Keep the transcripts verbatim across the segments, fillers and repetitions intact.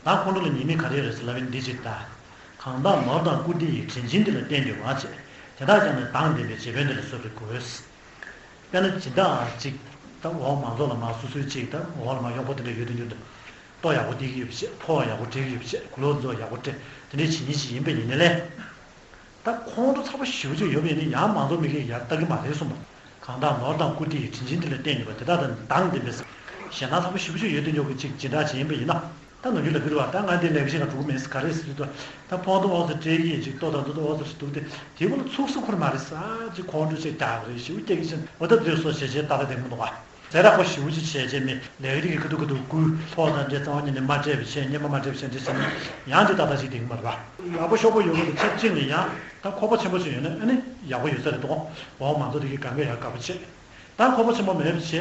ད་ཁོང་ཁྲོ་ལ་ཉེས་དམིགས་ག་རེ་རེད་ཟེར་ལབ་པ་ཡིན་འདི་ཅིག་ལྟ། གང་དག་ནོར་དང་བཀུར་སྟི་ཡི། དྲིན་ཆེན་འདི་ལ་བརྟེན་གྱུར་པ་བྱས། དེ་དག་ཀྱང་ནི་མདངས་ལྡན་པའི་རྗེ་དཔོན་འདི་ལ་གསོལ་བར་བསྐུལ། དཔེར་ན་སྦྱིན་བདག་ཅིག་ད་འོག་མང་ཚོགས་ལ་མར་སོ་སོའི་ཅིག་ད་འོག་ལ་མར་གཡོག་པོ་དེ་འདྲ་ཡོད་དུས་འགྱུར་དུ། ལྟོ་ཡག་པོ་སྟེར་གྱི་ཡོད་པ་བྱས། ཕོར་ཡག་པོ་སྤྲད་ཀྱི་ཡོད་པ་བྱས། གོས་ལོག་ཚོ་ཡག་པོ་སྤྲད། དེ་འདྲའི་བྱེད་ཉིན་ཞིག་ཡིན་པ་ཡིན་ནའི་ལས། ད་ཁོང་ཁྲོ་ཚ་པོ་ཞེ་པོ་ཅིག་ཡོད་པ་ཡིན་ན་ཡང་མང་ཚོགས་མི་གིས་ཡར་ལྟ་གི་མ་རེད་གསུངས་པ། གང་དག་ནོར་དང་བཀུར་སྟི་ཡི། དྲིན་ཆེན་འདི་ལ་བརྟེན་གྱུར་པ། དེ་དག་དང་མདངས་ལྡན་པའི་ཟེར། ཞེད་སྣང་ཚ་པོ་ཞེ་པོ་ཅིག་ཡོད་དུས་འགྱུར་གྱི་ཅིག་སྦྱིན་བདག་ཅིག་ཡིན་པ་ཡིན་ན། ད་ནམ་རྒྱུན་ལབ་ཀྱི་རེད་བ། ད་ང་འདི་ལས་ཀ་བྱེད་ག་འགྲོ་གི་མེད་ཟེར། ག་རེ་ཟེར་དུས། ད་ཕོར་དུ་འོག་ཏུ་སྤྲད་ཀྱི་ཅིག་ལྟོ་དང་དུ་དུ་འོག་ཏུ་འདུག་སྟེ། དེ་བོ་ལ་ཚུགས་སུ་ཁུར་མ་རེད་ཟེར། ཅིག་ཁོང་ཁྲོ་ཅིག་རྒྱག་གི་རེད། ཞེ་པོ་སྐྱེ་གི་ཕྱིན། འོ་ད་དེ་སོ་ཞེ་ཆེ་ལྟ་གི་བསྡད་མི་འདུག་ག་ཟས་རགས་པ་ཞེ་པོ་ཅིག་བྱས་རྗེས་མི་ལས་ཀ་དེ་གི་ཁ་ཐུག་ཁ་ཐུག་བསྐུལ། ཕོར་དང་འདྲ་རྩ་བ་ཉིད་ནས་མ་སྤྲད་པ་བྱས། སྙན་པ་མ་སྤྲད་པ་བྱས། འདི་བྱས་ན་ཡང་དེ་ཏག་ཏག་ཅིག་བསྡད་ཀྱི་མ་རེད་པ། ལག་པ་ཤོག་པ་ཡོད་མཁན་དང་ཆབས་ཅིག་ནས་ཡང་ད་ཁོག་པ་ཆེན་པོ་ཅིག་ཡོད་ན་ཨ་ནི་ཡག་པོ་ཡོད་ས་རེད་དོ། འོག་མང་ཚོགས་དེ་གིས་གང་ག་ཡག་དགའ་པོ་བྱས། ད་ཁོག་པ་ཆེན་པོ་མེད་པ་བྱས་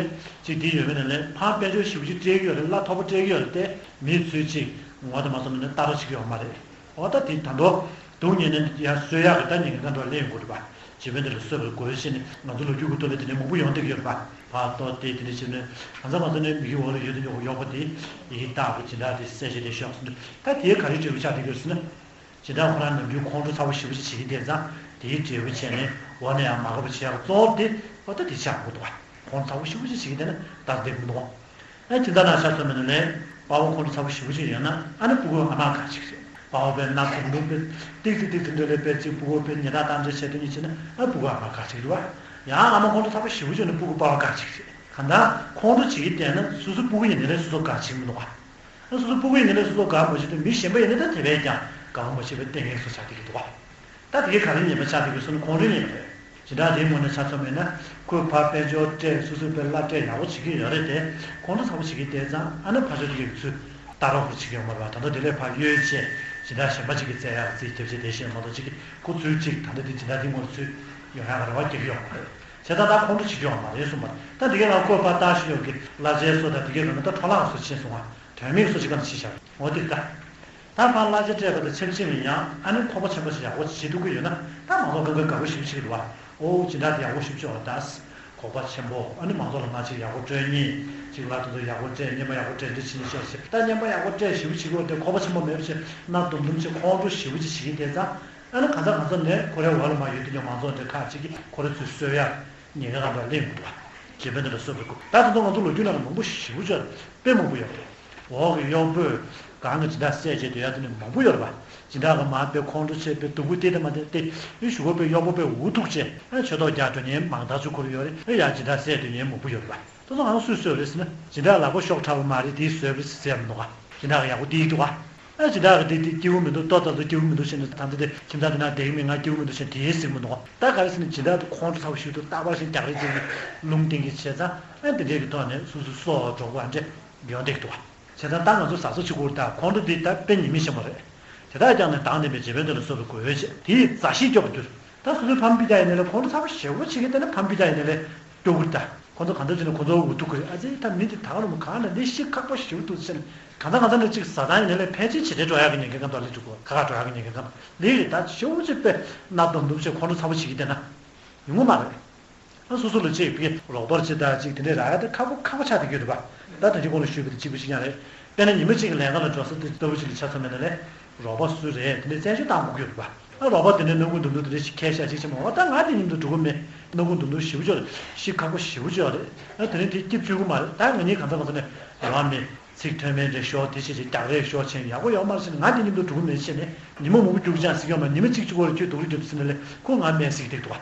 ཅིག་དེ་ཡོད་མཁན་ནས་ལས་ཕར་དཔལ་འབྱོར་ཞེ་པོ་ཅིག་སྤྲད་ཀྱི་ཡོད་རེད། གླ་མཐོ་པོ་སྤྲད་ཀྱི་ཡོད་རེད་དེ། མི་ཚོས་ཅིག་ངོ་དེ་མ་སོང་ན་ལྟ་རོགས་བྱེད་ཀྱི་ཡོད་མ་རེད། འོ་ད་དེ་ད་དུང་སྡུག་བསྔལ་ནས་ཡར་གསོ་ཡག་གི་ད་ཉེན་ཁ་འདྲ་སླེབས་ཡོང་གི་རེད་པ། རྗེ་དཔོན་འདི་ལ་གསོལ་བ་འདེབས་དགོས་ཞེས་ནས་ང་ཚོ་ལོ་རྒྱུས་ཀྱི་ཐོག་ལ་དེ་འདྲ་མང་པོ་ཡོང་བསྡད་ཀྱི་ཡོད་རེད་པ། བར་དོ་དེ་དེ་འདྲ་བྱས་ནས་གང་ས་གང་ས་ནས་མི་གི་འོག་ལ་ཡོད་དུས་ཡོག་པོ་དེ་ཡི་རྟག་པའི་སྦྱིན་བདག་དེ་གསལ་བཤད་དེ་ཤོག་ཟེར་འདུག་ད་དེའི་ག་རེ་འབྲས་བུ་ཆགས་བསྡད་ཀྱི་ཡོད་ཟེར་ན། སྦྱིན་བདག་ཁོ་རང་ནམ་རྒྱུན་ཁོང་ཁྲོ་ཚ་པོ་ཞེ་པོ་ཅིག་བྱེད་ཀྱི་བསྡད་ཙང་། དེའི་འབྲས་བུ་བྱས་ནས་འོག་ནས་ཡང་མ་དགའ་པོ་བྱེད་ཡག་གཙོ་བོ་དེ་འོ་ད་དེ་ཆགས་དགོས་འདུག་པ། ཁོང་ཁྲོ་ཚ་པོ་ཞེ་པོ་ཅིག་བྱེད་ཀྱི་བསྡད་ན་ད་བསྡད་མི་འདུག་པ། ཨ་ཅི་འདྲ་ན་ཆ་ཚང་མེད་ན་ལས། དཔའ་བོ་ཁོང་ཁྲོ་ཚ་པོ་ཞེ་པོ་ཅིག་ཡོད་ན་ཨ་ནི་སྤུ་གུ་ཨ་མ་དགའ་ཅིག་རེད། དཔའ་བོ་དཔེ་སྣ་ཐུང་ཐུང་དཔེ་ཏིག་ཏིག་ཏིག་ཏིག་འདྲ་ལས་དཔེ་ཅིག་སྤུ་གུ་དཔེ་ཉེས་དག་བཏང་འདྲ་བྱས་དེ་གཉིས་བྱས་ན་ཨ་སྤུ་གུ་ཨ་མ་དགའ་ཅིག་རེད་པ། ཡང་ཨ་མ་ཁོང་ཁྲོ་ཚ་པོ་ཞེ་པོ་ཅིག་ཡོད་ན་སྤུ་གུ་པ་ཕ་དགའ་ཅིག་རེད། གང་ལྟར་ཁོང་ཁྲོ་བྱེད་ཀྱི་བསྡད་ན་སོ་སོ་སྤུ་གུ་ཡིན་ན་ལས་སོ་སོ་དགའ་ཅིག་མི་འདུག་ག་ཨ་སོ་སོ་སྤུ་གུ་ཡིན་ན་ལས་སོ་སོ་དགའ་མ་བྱེད་དུས་མི་གཞན་པ་ཡིན་ན་ད་དེ་བས་ཀྱང་དགའ་པོ་མ་བྱེད་པའི་ལྟས་ངན་བཟོ་ཆགས་བསྡད་ཀྱི་འདུག་ག་ད་དེ་གའི་ག་རེ་ཉེས་པ་ཆགས་བསྡད་ཀྱི་སོང་ན་ཁོང་ཁྲོའི་ཉེས་པ་རེད། སྦྱིན་བདག་དེའི་ངོས་ནས་ཆ་ཚང་མེད་ན་ཁོས་ཕར་དཔལ་འབྱོར་སྤྲད། སོ་སོས་དཔེ་གླ་སྤྲད་ཡག་པོ་བྱེད་ཀྱི་ཡོད་རེད་དེ། ཁོང་ཁྲོ་ཚ་པོ་བྱེད་ཀྱི་བསྡད་ཙང་ཨ་ནི་ཕར་ཕྱོགས་དེ་གའི་ཚུར་ལྟ་རོགས་ཁོ་བྱེད་ཀྱི་ཡོད་མ་རེད་པ། ད་དུང་དེ་ལས་ཕར་གཡོལ་བྱས་སྦྱིན་བདག་གཞན་པ་ཅིག་གིས་བཙལ་ཡག་རྩིས་རྒྱབ་བྱས་བསྡད་བཞིན་མ་གཏོགས་ཅིག་གིས་ཁོ་ཚུར་ཅིག་ད་ལྟ་དེ་སྦྱིན་བདག་དེའི་ངོས་ལ་ཚུར་ཡོང་ཡག་རེ་བ་རྒྱག་གི་ཡོད་མ་རེད། བྱས་ཙང་ད་ཁོང་ཁྲོ་བྱེད་ཀྱི་ཡོད་མ་རེད་གསུངས་པ། ད་དེ་གའི་ང་ཁོས་ཕར་ལྟ་ཞིག་ཡོང་གི་གླ་ཆའི་བཟོ་དང་དེ་གའི་ང་ད་འཕྲོ་བརླག་བཟོ་ཕྱིན་སོང་ང་། དོན་མེད་བཟོ་ཅིག་གང་ཕྱིན་བཞག་འོ་དེ་ད། ད་ཕར་གླ་ཆ་སྤྲད་པ་དང་ཆབས་ཅིག་ནས་ཡང་ཨ་ནི་ཁོག་པ་ཆེན་པོ་ཞིག་ཡག་པོ་བྱེད་ཐུབ་ཀྱི་ཡོད་ན་ད་མང་ཚོགས་སྒང་ག་དགའ་པོ་ཞེ་པོ་བྱེད་ཀྱི་འདུག་བ། ཨོ་སྦྱིན་བདག་དེ་ཡག་པོ་ཞེ་པོ་བྱེད་པ་ད། ཁོག་པ་ཆེན་པོ་ཨ་ནི་མང་ཚོགས་ལ་མར་ཅིག་ཡག་པོ་སྤྲོད་མཁན་ཅིག་ལ་དེ་ཚོ་ཡག་པོ་སྤྲད། སྙན་པ་ཡག་པོ་སྤྲད། འདི་བྱེད་ནི་ཤོར་ཟེར། ད་སྙན་པ་ཡག་པོ་སྤྲད་ཞེ་པོ་བྱེད་ཀྱི་ཡོད་དེ་ཁོག་པ་ཆེན་པོ་མེད་པ་བྱས་སྣ་དུམ་དུམ་བྱས་ཁོང་ཁྲོ་ཞེ་པོ་ཅིག་བྱེད་ཀྱི་བསྡད་ཙང་ཨ་ནི་གང་ས་གང་ས་ནས་ཁོ་རའི་འོག་ལ་མར་ཡོད་དུས་ཀྱང་མང་ཚོགས་འདི་ཁག་ཅིག་གིས་ཁོ་ར་ཚུར་གསོད་ཡག་ཉེན་ཁ་གང་འདྲ་སླེབས་མི་འདུག་བ། རྗེ་དཔོན་འདི་ལ་གསོལ་བ་འདེབས། ད་དེ་ཚོ་ང་ཚོ་ལོ་རྒྱུས་ནང་ལ་མང་པོ་ཞེ་པོ་ཅིག་ཡོད་རེད། དཔེ་མང་པོ་ཡོད་རེད། འོག་གི་གཡོག་པོས་གང་གི་སྦྱིན་བདག་བསད་བྱས་སྡོད་ཡག་དེ་ནི་མང་པོ་ཡོད་རེད་པ། སྦྱིན་བདག་གི་མར་དཔེ་ཁོང་ཁྲོ་བྱས་པའི་སྡུག་པོ་དེ་དང་མ་དེ་དེ་ཡུལ་ཞུ་གོ་པའི་གཡོག་པོ་དཔེ་འུ་ཐུག་བྱས་ཨ་ཆོས་ཐོག་རྒྱག་འགྲོ་མཁན་མང་དག་ཅིག་ཁོ་ར་ཡོད་རེད། ཨ་ཡ་སྦྱིན་བདག་བསད་སྡོད་མཁན་མང་པོ་ཡོད་རེད་པ། དེ་ཚོ་ང་ཚོ་སུས་གསོད་རེད་ཟེར་ན་སྦྱིན་བདག་ལག་པ་ཤོག་ཁྲ་བོ་མ་རེད་དེས་བཟོས་རེད་ཟེར་ཡག་མི་འདུག་ག་སྦྱིན་བདག་གི་ཡག་པོ་དེ་ཡིན་འདུག་ག་ཨ་སྦྱིན་བདག་གི་དེ་དེ་སྐྱིད་པོ་མི་འདུག་ལྟོ་ལྟ་ལྟོ་སྐྱིད་པོ་མི་འདུག་ཟེར་ནས་ད་ལྟ་དེ་ཁྱིམ་ཚང་དེ་ན་བསྡད་ཀྱི་མེད། ང་སྐྱིད་པོ་མི་འདུག་ཟེར་དེ་ཟེར་གྱི་མི་འདུག་ག་ད་ག་རེ་ཟེར་ན་སྦྱིན་བདག་དེ་ཁོང་ཁྲོ་ཚ་པོ་ཞིག་འདུག་རྟག་པར་ཞིག་རྒྱག་རེས་རྒྱག་གི་རླུང་བསྟན་གྱི་བྱས་ཙང་ཨ་དེ་འདྲས་ཀྱི་ཐོག་ནས་སོ་སོ་སྲོག་འགྲོ་དགོས་ཨ་འདྲས་ཡོང་བསྡད་ཀྱི་འདུག་ག་བྱས་ཙང་ད་ང་ཚོ་ཟ་ཟོ་བྱེད་དགོས་རེད། ད་ཁོང་ཁྲོ་འདི་ད་དཔེ་ཉེས་དམིགས་ཆེན་པོ་རེད། དེ་དག་ཀྱང་ནི་མདངས་ལྡན་པའི་རྗེ་དཔོན་འདི་ལ་གསོལ་བ་འདེབས་བྱས་དེ་ཡིས་མཛའ་བཤེས་སྐྱོབ་པར་འགྱུར། ད་སོ་སོའི་ཕ་མ་སྤུན་ཀྱག་ཡིན་ན་ལས་ཁོང་ཁྲོ་ཚ་པོ་ཞེ་པོ་བྱེད་ཀྱི་བསྡད་ན་ཕ་མ་སྤུན་ཀྱག་ཡིན་ན་ལས་སྐྱོབ་ཀྱི་རེད། ད་ཁོང་ཚོ་གང་འདྲ་བྱས་ན་ཁོང་ཚོ་འུ་ཐུག་གི་རེད། ཨ་ཙི་ད་མི་འདི་ད་ག་ལ་མོ་གང་ལ་འདི་ཤི་ཁག་པོ་ཞེ་པོ་འདུག་ཟེར་ནས་གང་ཚ་གང་ཚ་འདྲ་ཅིག་ཟ་སྟངས་ཡིན་ན་ལས་ཕལ་ཆེར་ཇེ་བདེ་འགྲོ་ཡག་གི་ཉེན་ཁ་གང་འདྲ་སླེབས་འགྲོ་གི། ཁ་ཁ་འགྲོ་ཡག་གི་ཉེན་ཁ་གང་འདྲ་སླེབས་རེད། ད་ཞེ་པོ་ཅིག་དཔེ་སྣ་དུམ་དུམ་བྱས་ཁོང་ཁྲོ་ཚ་པོ་བྱེད་ཀྱི་བསྡད་ན་ཡོང་གི་མ་རེད། ཨ་སོ་སོ་ལ་ཅིག་ཕ་གི་རོགས་པ་ཅིག་དང་ཅིག་དེ་འདྲས་རག་ཡག་དེ་ཁག་པོ་ཁག་པོ་ཆགས་བསྡད་ཀྱི་ཡོད་རེད་པ། ད་ད་ཅི་གོང་ལ་ཞུས་པ་དེ་གཅིག་པ་གཅིག་རྐྱང་རེད། དཔེར་ན་ཉི་མ་གཅིག་གི་ལས་ཀ་ལ་འགྲོ་ས་དེ་ལྟ་བུ་ཅིག་ལ་ཆ་མཚོན་པ་ཡིན་ན་ལས་རོགས་པ་སུ་རེད་དེ་འདྲས་བཙན་བྱོལ་བཏང་དགོས་ཀྱི་ཡོད་རེད་པ། ཨ་རོགས་པ་དེ་འདྲས་སྣ་ཁུག་དུམ་བུ་དེ་འདྲས་ཤིག་ཁས་བཞག་ཅིག་བྱས་མ་འོ་ད་ང་དེ་མཉམ་དུ་འགྲོ་གི་མེད། སྣ་ཁུག་དུམ་བུ་ཞེ་པོ་ཅིག་རེད། ཤི་ཁག་པོ་ཞེ་པོ་ཅིག་རེད། ཨ་དེ་རིང་དེ་སྐྱིད་བཅུག་གི་མ་རེད། ད་ང་གཉིས་གང་ཚ་གང་ཚ་ནས་ཡོང་བ་མེད། ཚིག་མཐོ་དམན་རེ་ཤོར་དེ་བྱས་ཅིག་རྒྱག་རེས་ཤོར་བྱས་ཡག་པོ་ཡོད་མ་རེད་ཟེར་ནས་ང་དེ་མཉམ་དུ་འགྲོ་གི་མེད་བྱས་ནས་ཉི་མ་མང་པོ་རྒྱུག་ཅང་ཟིག་ཡོད་མ་རེད། ཉི་མ་གཅིག་གཅིག་པོ་རེ་ཁྱོད་སྡུག་རུས་རྒྱབ་ཟེར་ནས་ལས་ཁོ་ང་མེད་ཟེར་གྱི་འདུག་ག་བྱས་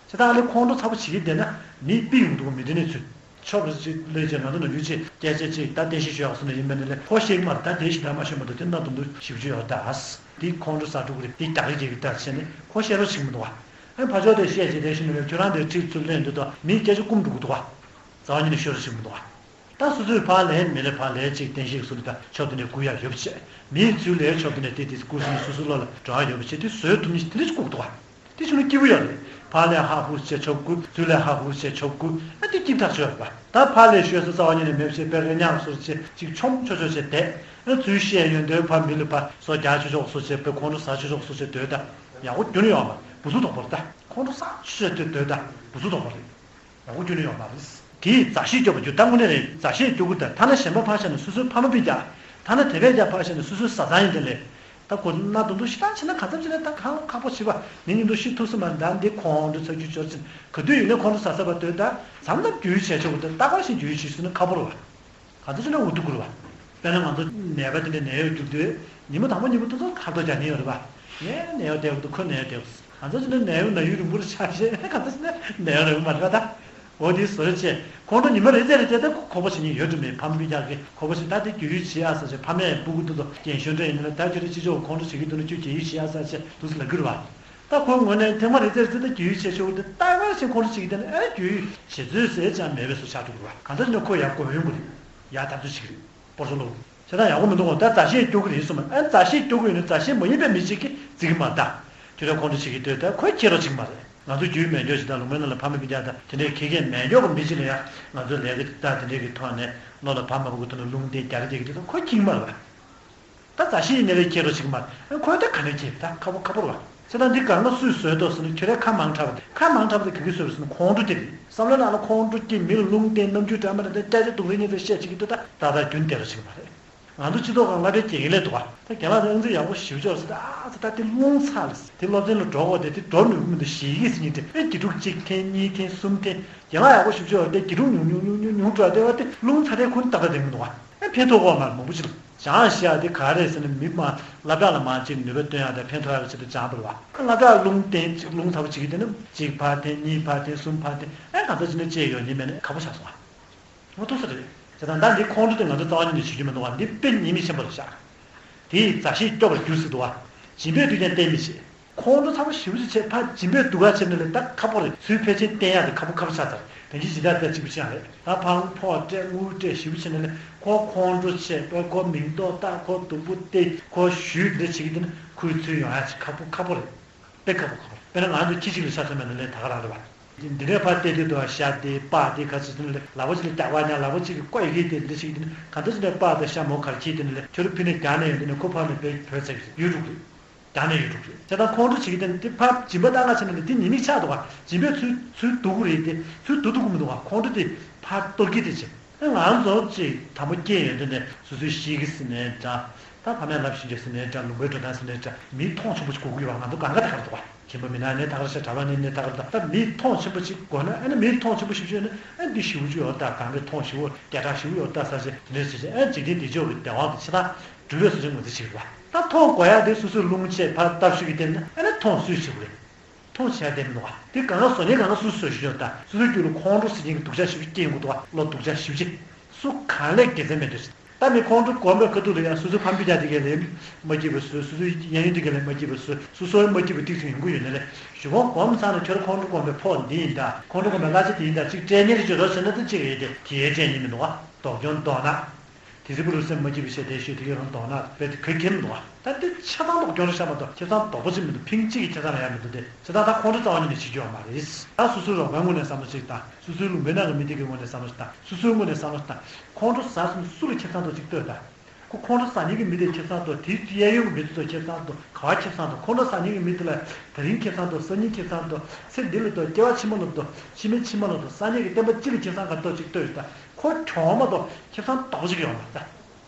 ཙང་ཨ་ལས་ཁོང་ཁྲོ་ཚ་པོ་བྱེད་ཀྱི་བསྡད་ན་མི་པི་ཡོང་འདུག་ག་མི་དེ་ནས་ཚུད། ཆོབ་རེ་ཅིག་ལས་ཅིག་ང་ཚོ་ནམ་རྒྱུན་ཅིག་སྐད་ཆ་ཅིག་ད་བསྟན་བཤིག་ཤོད་ཡག་སོང་ནས་ཡིན་པ་ནས་ལས་ཁོ་ཤེས་ཀྱི་མ་རེད། ད་དེ་ཞིག་ད་མ་ཤོད་མ་གཏོགས་དེ་སྣ་དུམ་དུ་ཞིབ་ཅིག་ཡོད་ད། དེ་ཁོང་ཁྲོ་ཟ་འགྲོ་གི་རེད། དེ་རྒྱག་རེས་རྒྱག་གི་ད་བྱས་ནས་ཁོ་བཤད་རོགས་བྱེད་ཀྱི་མི་འདུག་ག་ཨ་ཕར་ཕྱོགས་དེ་བཤད་ཅིག་དེ་ཤི་མི་ལས་ཁྱོད་རང་དེ་ཁྲིད་ཚུར་ལེན་འདུག་ད་མིའི་སྐད་ཆ་སྐུམ་འགྲོ་གི་འདུག་ག་རྩ་བ་ཉིད་ནས་ཤོད་རོགས་བྱེད་ཀྱི་མི་འདུག་ག་ད་སོ་སོའི་ཕར་ལས་མི་ལས་ཕར་ལས་ཅིག་བསྟན་བཤིག་སོང་ནས་ད་ཆོབ་དེ་ནས་སྒུག་ཡག་ཡོད་པ་བྱས། མིའི་ཚུར་ལས་ཆོབ་དེ་ནས་དེ་དེ་སྒུག་སོང་ནས་སོ་སོ་བློ་ལ་འགྲོ་ཡག་ཡོད་པ་བྱས། དེ་བཟོས་ཐུབ་ནས་དེ་འདྲ་ཅིག་སྒུག་འདུག་ག་དེ་བྱུང་ན་སྐྱིད་པོ་ཡོད་རེད། ཕར་ལས་ཧ་ཧུ་བྱས་ཆོབ་སྒུག་ཚུར་ལས་ཧ་ཧུ་བྱས་ཆོབ་སྒུག་ཨ་དེ་སྐྱིད་ཐག་ཆོད་རེད་པ། ད་ཕར་ལས་ཤོད་ས་རྩ་བ་ཉིད་ནས་མེད་པ་བྱས་པའི་རེ་ཉག་སོར་བྱས་ཅིག་ཆོམ་ཆོ་ཆོ་བྱས་བསྡད། ཨ་ཚུར་བཤད་ཡོན་ཏན་ཕར་མི་ལ་ཕར་སོ་རྒྱག་ཆོ་ཆོག་སོ་བྱས་པའི་ཁོང་ཁྲོ་ཟ་ཆོ་ཆོག་སོ་བྱས་སྡོད་ད་ཡག་པོ་རྒྱུ་ནི་ཡོད་མ་རེད། བུ་ཚུགས་དོག་པོ་རེད། ད་ཁོང་ཁྲོ་ཟ་ཆོ་ཆོ་བྱས་སྡོད་ད་བུ་ཚུགས་དོག་པོ་རེད། ཡག་པོ་རྒྱུ་ནི་ཡོད་མ་རེད། དེ་ཡིས་མཛའ་བཤེས་སྐྱོབ་པར་འགྱུར། ད་དངོས་གནས་རེད། མཛའ་བཤེས་སྐྱོབ་དགོས། ད་ཐ་ན་གཞན་པ་ཕར་བཞག་ན་སོ་སོའི་ཕ་མ་སྤུན་ཀྱག་ ཐ་ན་དེ་བས་ཀྱང་ཕར་བཞག་ནས་སོ་སོའི་བཟའ་ཚང་ཡིན་དེ་ལས། ད་ཁོ་གནའ་དུང་དུ་ཤི་ཐང་ཆེ་ན་ག་ཚབ་ཆེ་ན་ད་ཁང་ཁག་པོ་བྱེད་པ་མི་ཉིན་དུ་ཤི་ཐུབ་སུ་མ་ད་འདི་ཁོང་ཁྲོ་ཚ་རྒྱུ་ཅོར་ཅན་ག་དུས་ཡིན་ན་ཁོང་ཁྲོ་ཟ་ས་བ་དོད་ད་ཟམ་ན་རྒྱུ་ཡུལ་བྱས་ཆོག་གི་འདུག་རྟག་པར་ཞིག་རྒྱུ་ཡུལ་བྱེད་སུ་ན་ཁག་པོ་རེད་བ། ག་ཚོད་ཅིག་ན་འུ་ཐུག་དགོས་རེད་བ། དཔེར་ན་ང་ཚོ་ནད་པ་དེ་འདྲའི་ནད་གཡོག་རྒྱུགས་དུས་ཉིན་མོ་དང་པོ་གཉིས་པོ་ཏོག་ཙམ་ཁ་ལྟོ་རྒྱག་ཉེན་ཡོད་རེད་བ། ངས་ནད་གཡོག་དེ་འུ་ཐུག་ཁོ་ནད་གཡོག་དེ་ག་ཚོད་ཅིག་ན་ནད་གཡོག་ན་ཡུན་རིང་པོར་ཆགས་ཤེས་ག་ཚོད་ཅིག་ན་ནད་གཡོག་རིང་པོ་མ་རེད་བ་ད། འོ་དེའི་བཟོ་རེ་བྱས་ཁོང་ཁྲོ་ཉི་མ་རེ་ཚེ་རེ་བྱས་ད་ཁོ་ཁོ་པ་བྱེད་ཉེན་ཡོད་དུ་མེད་ཕ་མ་སྤུན་ཀྱག་གི་ཁོ་པ་བྱེད་ད་དེ་རྒྱུ་ཡུལ་བྱེད་ཨ་ས་བྱས་ཕ་མས་སྤུ་གུ་དུ་དུ་རྒན་གཞོན་འདྲ་ཡིན་ན་ད་ཁྱོད་རེ་ཅི་ཆོག་ཁོང་ཁྲོ་བྱེད་ཀྱི་འདུག་ན་ཁྱོད་རྒྱུ་ཡུལ་བྱེད་ཨ་ས་བྱས་འདུག་སེ་ལབ་ཀྱི་རེད་བ། ད་ཁོའི་ངོས་ནས་ཐེངས་མ་རེ་ཚེ་རེ་ཚེ་ད་རྒྱུ་ཡུལ་བྱེད་ཆོག་གི་འདུག་ལྟ་བ་བཞིན་ཁོང་ཁྲོ་བྱེད་ཀྱི་འདུག་ན་ཨེ་རྒྱུ་ཡུལ་བྱེད་ཚུལ་ཟེར་ཅང་མེད་པའི་བཟོ་ཆགས་འགྲོ་གི་རེད་བ། གང་ལྟར་ཡིན་ན་ཁོ་ཡར་མགོ་གཡོན་དགོས་རེད། ཡར་ཐབས་ཚུལ་བྱེད་ཀྱི་རེད། སྤོར་ཆ་ལོག་རེད། བྱས་ཙང་ཡག་པོ་མི་འདུག་གོ་ད་མཛའ་བཤེས་སྐྱོ་གི་རེད་གསུངས་མ་ཨ་མཛའ་བཤེས་སྐྱོ་གི་ཡོད་ན་མཛའ་བཤེས་མ་ཡིན་པའི་མི་གཅིག་གིས་བརྩི་གི་མ་ད། ཁྱོད་རང་ཁོང་ཁྲོ་བྱེད་ཀྱི་འདུག་ད་ཁོས་ཁྱེད་རོགས་བྱེད་ཀྱི་མ་རེད། ང་ཚོ་རྒྱུས་མེད་འཇོག་བྱེད་ད་ལུང་པའི་ནང་ལ་ཕ་མ་སྤུན་ཀྱག་ད་དེ་འདྲའི་ཁེ་ཁེ་མེད་འཇོག་གི་མི་གཅིག་ལ་ཡང་ང་ཚོས་ལས་ཀ་ད་དེ་འདྲའི་གི་ཐོག་ནས་བློ་ལ་ཕ་མ་སྤུ་གུ་ཐོག་ནས་ལུང་བསྟན་རྒྱག་རེ་རྒྱག་གི་འདུག་ད་ཁོས་ཁྱེད་ཀྱི་མ་རེད་བ། ད་མཛའ་བཤེས་ཡིན་ནའི་ཁྱེད་རོགས་བྱེད་ཀྱི་མ་རེད། ཁོས་ད་ག་ནས་ཁྱེད་ད་ཁ་པོ་ཁ་པོ་རེད་བ། བྱས་ཙང་འདི་གང་ག་སུས་བཟོས་འདུག་ཟེར་ན་ཁྱོད་རའི་ཁ་མང་དྲགས་པ་དེ་ཁ་མང་དྲགས་པ་དེ་ག་གིས་བཟོས་པ་ཟེར་ན་ཁོང་ཁྲོ་དེ་རེད། བསམ་བློའི་ནང་ལ་ཁོང་ཁྲོ་སྐྱེས་མི་ལ་ལུང་བསྟན་རྣམ་འགྱུར་འདྲ་མི་འདྲ་དེ་སྐྱ་ཆ་སྡུག་རེ་ཉེ་ཚེ་བཤད་བྱེད་ཀྱི་འདུག་ད་ད་ལྟ་རྒྱུན་བསྡད་རོགས་བྱེད་ཀྱི་མ་རེད། ང་ཚོ་སྤྱི་ཚོགས་ཁང་སློབ་གྲྭའི་དགེ་རྒན་སླེབས་འདུག་བ། ད་རྒན་ལགས་ཚོ་ཨང་རྩིས་ཡག་པོ་ཞེ་པོ་ཅིག་ཟེར་ད་ཨ་ཙི་ད་དེ་རླུང་ཚ་ལ་དེ་སློབ་ཚན་ལ་འགྲོ་དགོས་དེ་དེ་འགྲོ་ནུས་ཀྱི་མི་འདུག་ཞེ་གི་ཟེར་ཉིན་དེ་ཨེ་དགེ་ཕྲུག་གཅིག་འཐེན་གཉིས་འཐེན་གསུམ་འཐེན་རྒན་ལགས་ཡག་པོ་ཞེ་པོ་ཅིག་ཡོད་དེ་དགེ་ཕྲུག་ཉུང་ཉུང་ཉུང་ཉུང་ཉུང་འགྲོ་དེ་བ་དེ་རླུང་ཚ་དེ་ཁོ་ནི་ཏག་ཏག་དེ་མི་འདུག་བ། ཨེ་ཕན་ཐོགས་དགོས་མ་རེད་མང་པོ་ཅིག་ལ། སྦྱང་ཤེས་ཡག་དེ་ག་རེ་ཟེར་ན་མི་མང་སློབ་གྲྭ་ལ་མང་ཅིག་ནུས་པ་བཏོན་ཡག་དང་ཕན་ཐོགས་ཡག་གི་ཆེད་དུ་སྦྱངས་པ་རེད་བ། སློབ་གྲྭ་རླུང་བསྟན་ཅིག་རླུང་ཚ་པོ་བྱེད་ཀྱི་དེ་ནི་གཅིག་ཕར་འཐེན་གཉིས་ཕར་འཐེན་གསུམ་ཕར་འཐེན་ཨེ་གང་ཚ་ཅིག་ནི་བཅད་ཡོད་ཉིན་མེད་ནི་ཁག་པོ་ཆགས་སོང་བ། ངོ་ཐུག་ས་རེད། དེ་དང་ད་འདི་ཁོང་ཁྲོ་དེ་ང་ཚོ་རྩ་བ་ཉིད་ནས་བྱེད་རྒྱུ་མི་འདུག་བ་འདི་དཔེ་ཉེས་དམིགས་ཆེན་པོ་རེད་ཤག་དེ་ཡིས་མཛའ་བཤེས་སྐྱོ་བར་འགྱུར་སྲིད་འདུག་བ། སྦྱིན་པས་དུས་ཀྱང་བསྟེན་མི་བྱེད། ཁོང་ཁྲོ་ཚ་པོ་ཞེ་པོ་ཅིག་བྱས་ཕར་སྦྱིན་པས་སྡུག་ག་བྱས་ནས་ལས་ད་ཁག་པོ་རེད་ཚུལ་ཕལ་ཆེར་བསྟན་ཡག་དེ་ཁག་པོ་ཁག་པོ་ཆགས་ཚར་དེ་འདྲའི་སྦྱིན་བདག་དེ་གཅིག་པུ་ཅི་ཡང་རེད་ད་ཕར་ཕོག་སྤྲད་དངུལ་སྤྲད་ཞེ་པོ་བྱས་ནས་ལས་ཁོ་ཁོང་ཁྲོ་བྱས་པས་ཁོ་མིང་འདོགས་ད་ཁོ་སྡུག་པོ་སྟེ་ཁོ་ཞུས་འདི་བྱེད་ཀྱི་འདི་ནི་ཁོའི་ཚུལ་ཡོང་ཡག་ཅིག་ཁག་པོ་ཁག་པོ་རེད། དཔེ་ཁག་པོ་ཁག་པོ་དཔེར་ན་ང་ཚོ་ཁྱི་གཅིག་ལ་ཆ་མཚོན་པ་ན་ལས་ད་ག་རང་རེད་བ། འདི་འདྲའི་ཕར་བལྟས་དུས་དུ་ཤ་དེ་པགས་དེ་ག་ཚོད་དེ་ནི་ལས་ལག་པ་གཅིག་ལ་རྒྱག་པ་ཉག་ལག་པ་གཅིག་གིས་བཀོད་ཡི་གེ་དེ་འདི་ཞིག་དེ་ནི་གང་འདྲ་ཞིག་ནས་པགས་དང་ཤ་མོ་གར་ཁྱི་དེ་ནི་ལས་ཁྱོད་རུ་ཕི་ནས་རྒྱག་ནས་ཡོང་དེ་ནི་ཁོ་ཕར་ནས་བོད་བོད་ཚེགས་ཡུལ་དྲུག་རེད། རྒྱག་ནས་ཡོད་འགྲོ་གི་རེད། དེ་དང་ཁོང་ཁྲོ་བྱེད་ཀྱི་དེ་དེ་ཕར་སྦྱིན་པ་བཏང་ག་བྱས་ན་ལས་དེ་ཉེས་དམིགས་ཆགས་འདུག་ག་སྦྱིན་པའི་ཚུལ་ཚུལ་སྡུག་གི་རེད་དེ་ཚུལ་སྡུག་སྡུག་གི་མི་འདུག་ག་ཁོང་ཁྲོ་དེ་ཕར་གཏོར་གྱི་དེ་བྱེད། ང་ཚོ་ཅིག་དང་པོ་སྐྱེས་ཡོང་དུས་ནས་སོ་སོའི་གཤིས་ཀྱི་ཟིན་ནའི་འདྲ། ད་ཕ་མས་ལབ་བཞིན་བྱས་ཟིན་ནའི་འདྲ་ལུང་པའི་འགྲོ་སྟངས་ཟིན་ནའི་འདྲ་མིའི་མཐོང་ཆེན་པོ་ཅིག་དགོས་ཀྱི་ཡོད་པ་ང་ཚོ་གང་ག་ད་ག་རེ་འདུག་ག་ཁྱིམ་པ་མི་ནག་ནས་ད་ག་རེ་ཤ་གྲྭ་པ་ནས་ནས་ད་ག་རེ་ད་ད་མིའི་མཐོང་ཆེན་པོ་ཅིག་དགོས་ན་ཨ་ནི་མིའི་མཐོང་ཆེན་པོ་ཞིག་བྱས་ན་ཨ་འདི་ཞེ་པོ་ཅིག་ཡོད་ད་གང་གི་མཐོང་ཞེ་པོ་སྐད་གྲགས་ཞེ་པོ་ཡོད་ད་ས་ཆ་དེ་འདྲས་ཟེར་བྱས་ཨ་འཇིག་རྟེན་བདེ་མཆོག་གི་བདེ་དབང་གི་ཆེ་ཐག་སྒྲུབ་པའི་སོ་སོའི་ངོས་འཛིན་བྱེད་ཀྱི་རེད་པ། ད་མཐོང་དགོས་ཡ་དེ་སོ་སོའི་རླུང་ཆེ་ཕར་སྟབས་ཤུགས་ཀྱིས་བསྟན་ན་ཨ་ནི་མཐོང་སུས་བྱེད་དགོས་རེད། མཐོང་བྱས་བསྡད་མི་འདུག་བ། དེ་གང་ག་བཟོ་ཉེན་གང་ག་སུ་བཟོ་ཞུ་ཡོད་ད། སོ་སོའི་རྒྱུད་ལ་ཁོང་ཁྲོ་ཟེར་མཁན་གྱི་སྡུག་ཅག་ཞིག་སྐྱེ་ཡོང་གི་འདུག་བ། བློ་སྡུག་ཅག་ཞིག་ཅིག་སུ་གང་ལས་དགེ་མཚན་མེད་དུས། ད་མི་ཁོང་ཁྲོ་སྒོམ་པའི་ཁ་ཐུག་ལ་ཡང་སོ་སོའི་ཕ་མ་སྤུན་ཀྱག་དེ་གས་ལས་མ་སྐྱིད་པ་བཟོས། སོ་སོའི་གཡས་གཡོན་དེ་གས་ལས་མ་སྐྱིད་པ་བཟོས། སོ་སོའི་མ་སྐྱིད་པ་ཏིག་ཙམ་ཡོང་གི་ཡོད་ན་ལས་གཞུག་གུ་སྒོམ་ཚར་ན་ཁྱོད་ཁོང་ཁྲོ་སྒོམ་པའི་ཕོགས་འདི་ཡིན་ད། ཁོང་ཁྲོ་སྒོམ་པའི་གླ་ཆ་དེ་ཡིན་ད་ཅིག་སྤྲད་ཉེན་རེ་བྱོས་རོགས་བྱས་ན་ད་ཅིག་རེད་དེ་དེ་ཡས་སྤྲད་ཉེན་མི་འདུག་བ། ལྡོག་སྐྱོན་ལྡོག་ན། དེ་ཚེ་བུ་རུ་སེམས་མ་སྐྱིད་པའི་ཆེད་དེ་ཤོད་དེ་གའི་རང་གདོང་ན་བས་དེ་གོས་ཁྱེར་མི་འདུག་བ། ད་འདི་ཆ་ཚང་ལྡོག་སྐྱོན་རེ་བཞག་མ་གཏོགས་ཁེ་བཟང་ལྡོག་པོ་ཅིག་མི་འདུག་ཕིང་གཅིག་གི་ཁེ་བཟང་ལ་ཡང་མི་འདུག་སྟེ་བྱས་ཙང་ད་ཁོང་ཁྲོ་རྩ་བ་ཉིད་ནས་བྱེད་རྒྱུ་ཡོད་མ་རེད། ད་སོ་སོའི་རོགས་པའི་ངོས་ནས་བསམ་བློ་ཅིག་དང་སོ་སོའི་ལུང་པའི་ནང་གི་མི་དེ་གའི་ངོས་ནས་བསམ་བློ་ཅིག་དང་སོ་སོའི་ངོས་ནས་བསམ་བློ་ཅིག་དང་ཁོང་ཁྲོ་ཟ་སོང་ནས་སུ་ལ་ཁེ་བཟང་ལྡོག་ཅིག་ལྟོས་དང་ཁོ་ཁོང་ཁྲོ་ཟ་མཁན་གྱི་མི་དེ་ཁེ་བཟང་ལྡོག་དེའི་གཡས་གཡོན་གྱི་མི་དེ་ཚོ་ཁེ་བཟང་ལྡོག་ག་བ་ཁེ་བཟང་ལྡོག་ཁོང་ཁྲོ་ཟ་མཁན་གྱི་མི་དེ་ལ་དེ་རིང་ཁེ་བཟང་ལྡོག་སང་ཉིན་ཁེ་བཟང་ལྡོག་ཚེ་འདི་ལ་ལྡོག་སྐྱེ་བ་ཕྱི་མ་ལ་ལྡོག་ཕྱི་མའི་ཕྱི་མ་ལ་ལྡོག་སང་ཉིན་གྱི་བསྟན་པ་སྤྱི་ལ་ཁེ་བཟང་ག་ལྡོག་ཅིག་ལྟོས་ད། ཁོ་གྱོང་མ་གཏོགས་ཁེ་བཟང་ལྡོག་ཅིག་ཡོང་མ་རེད།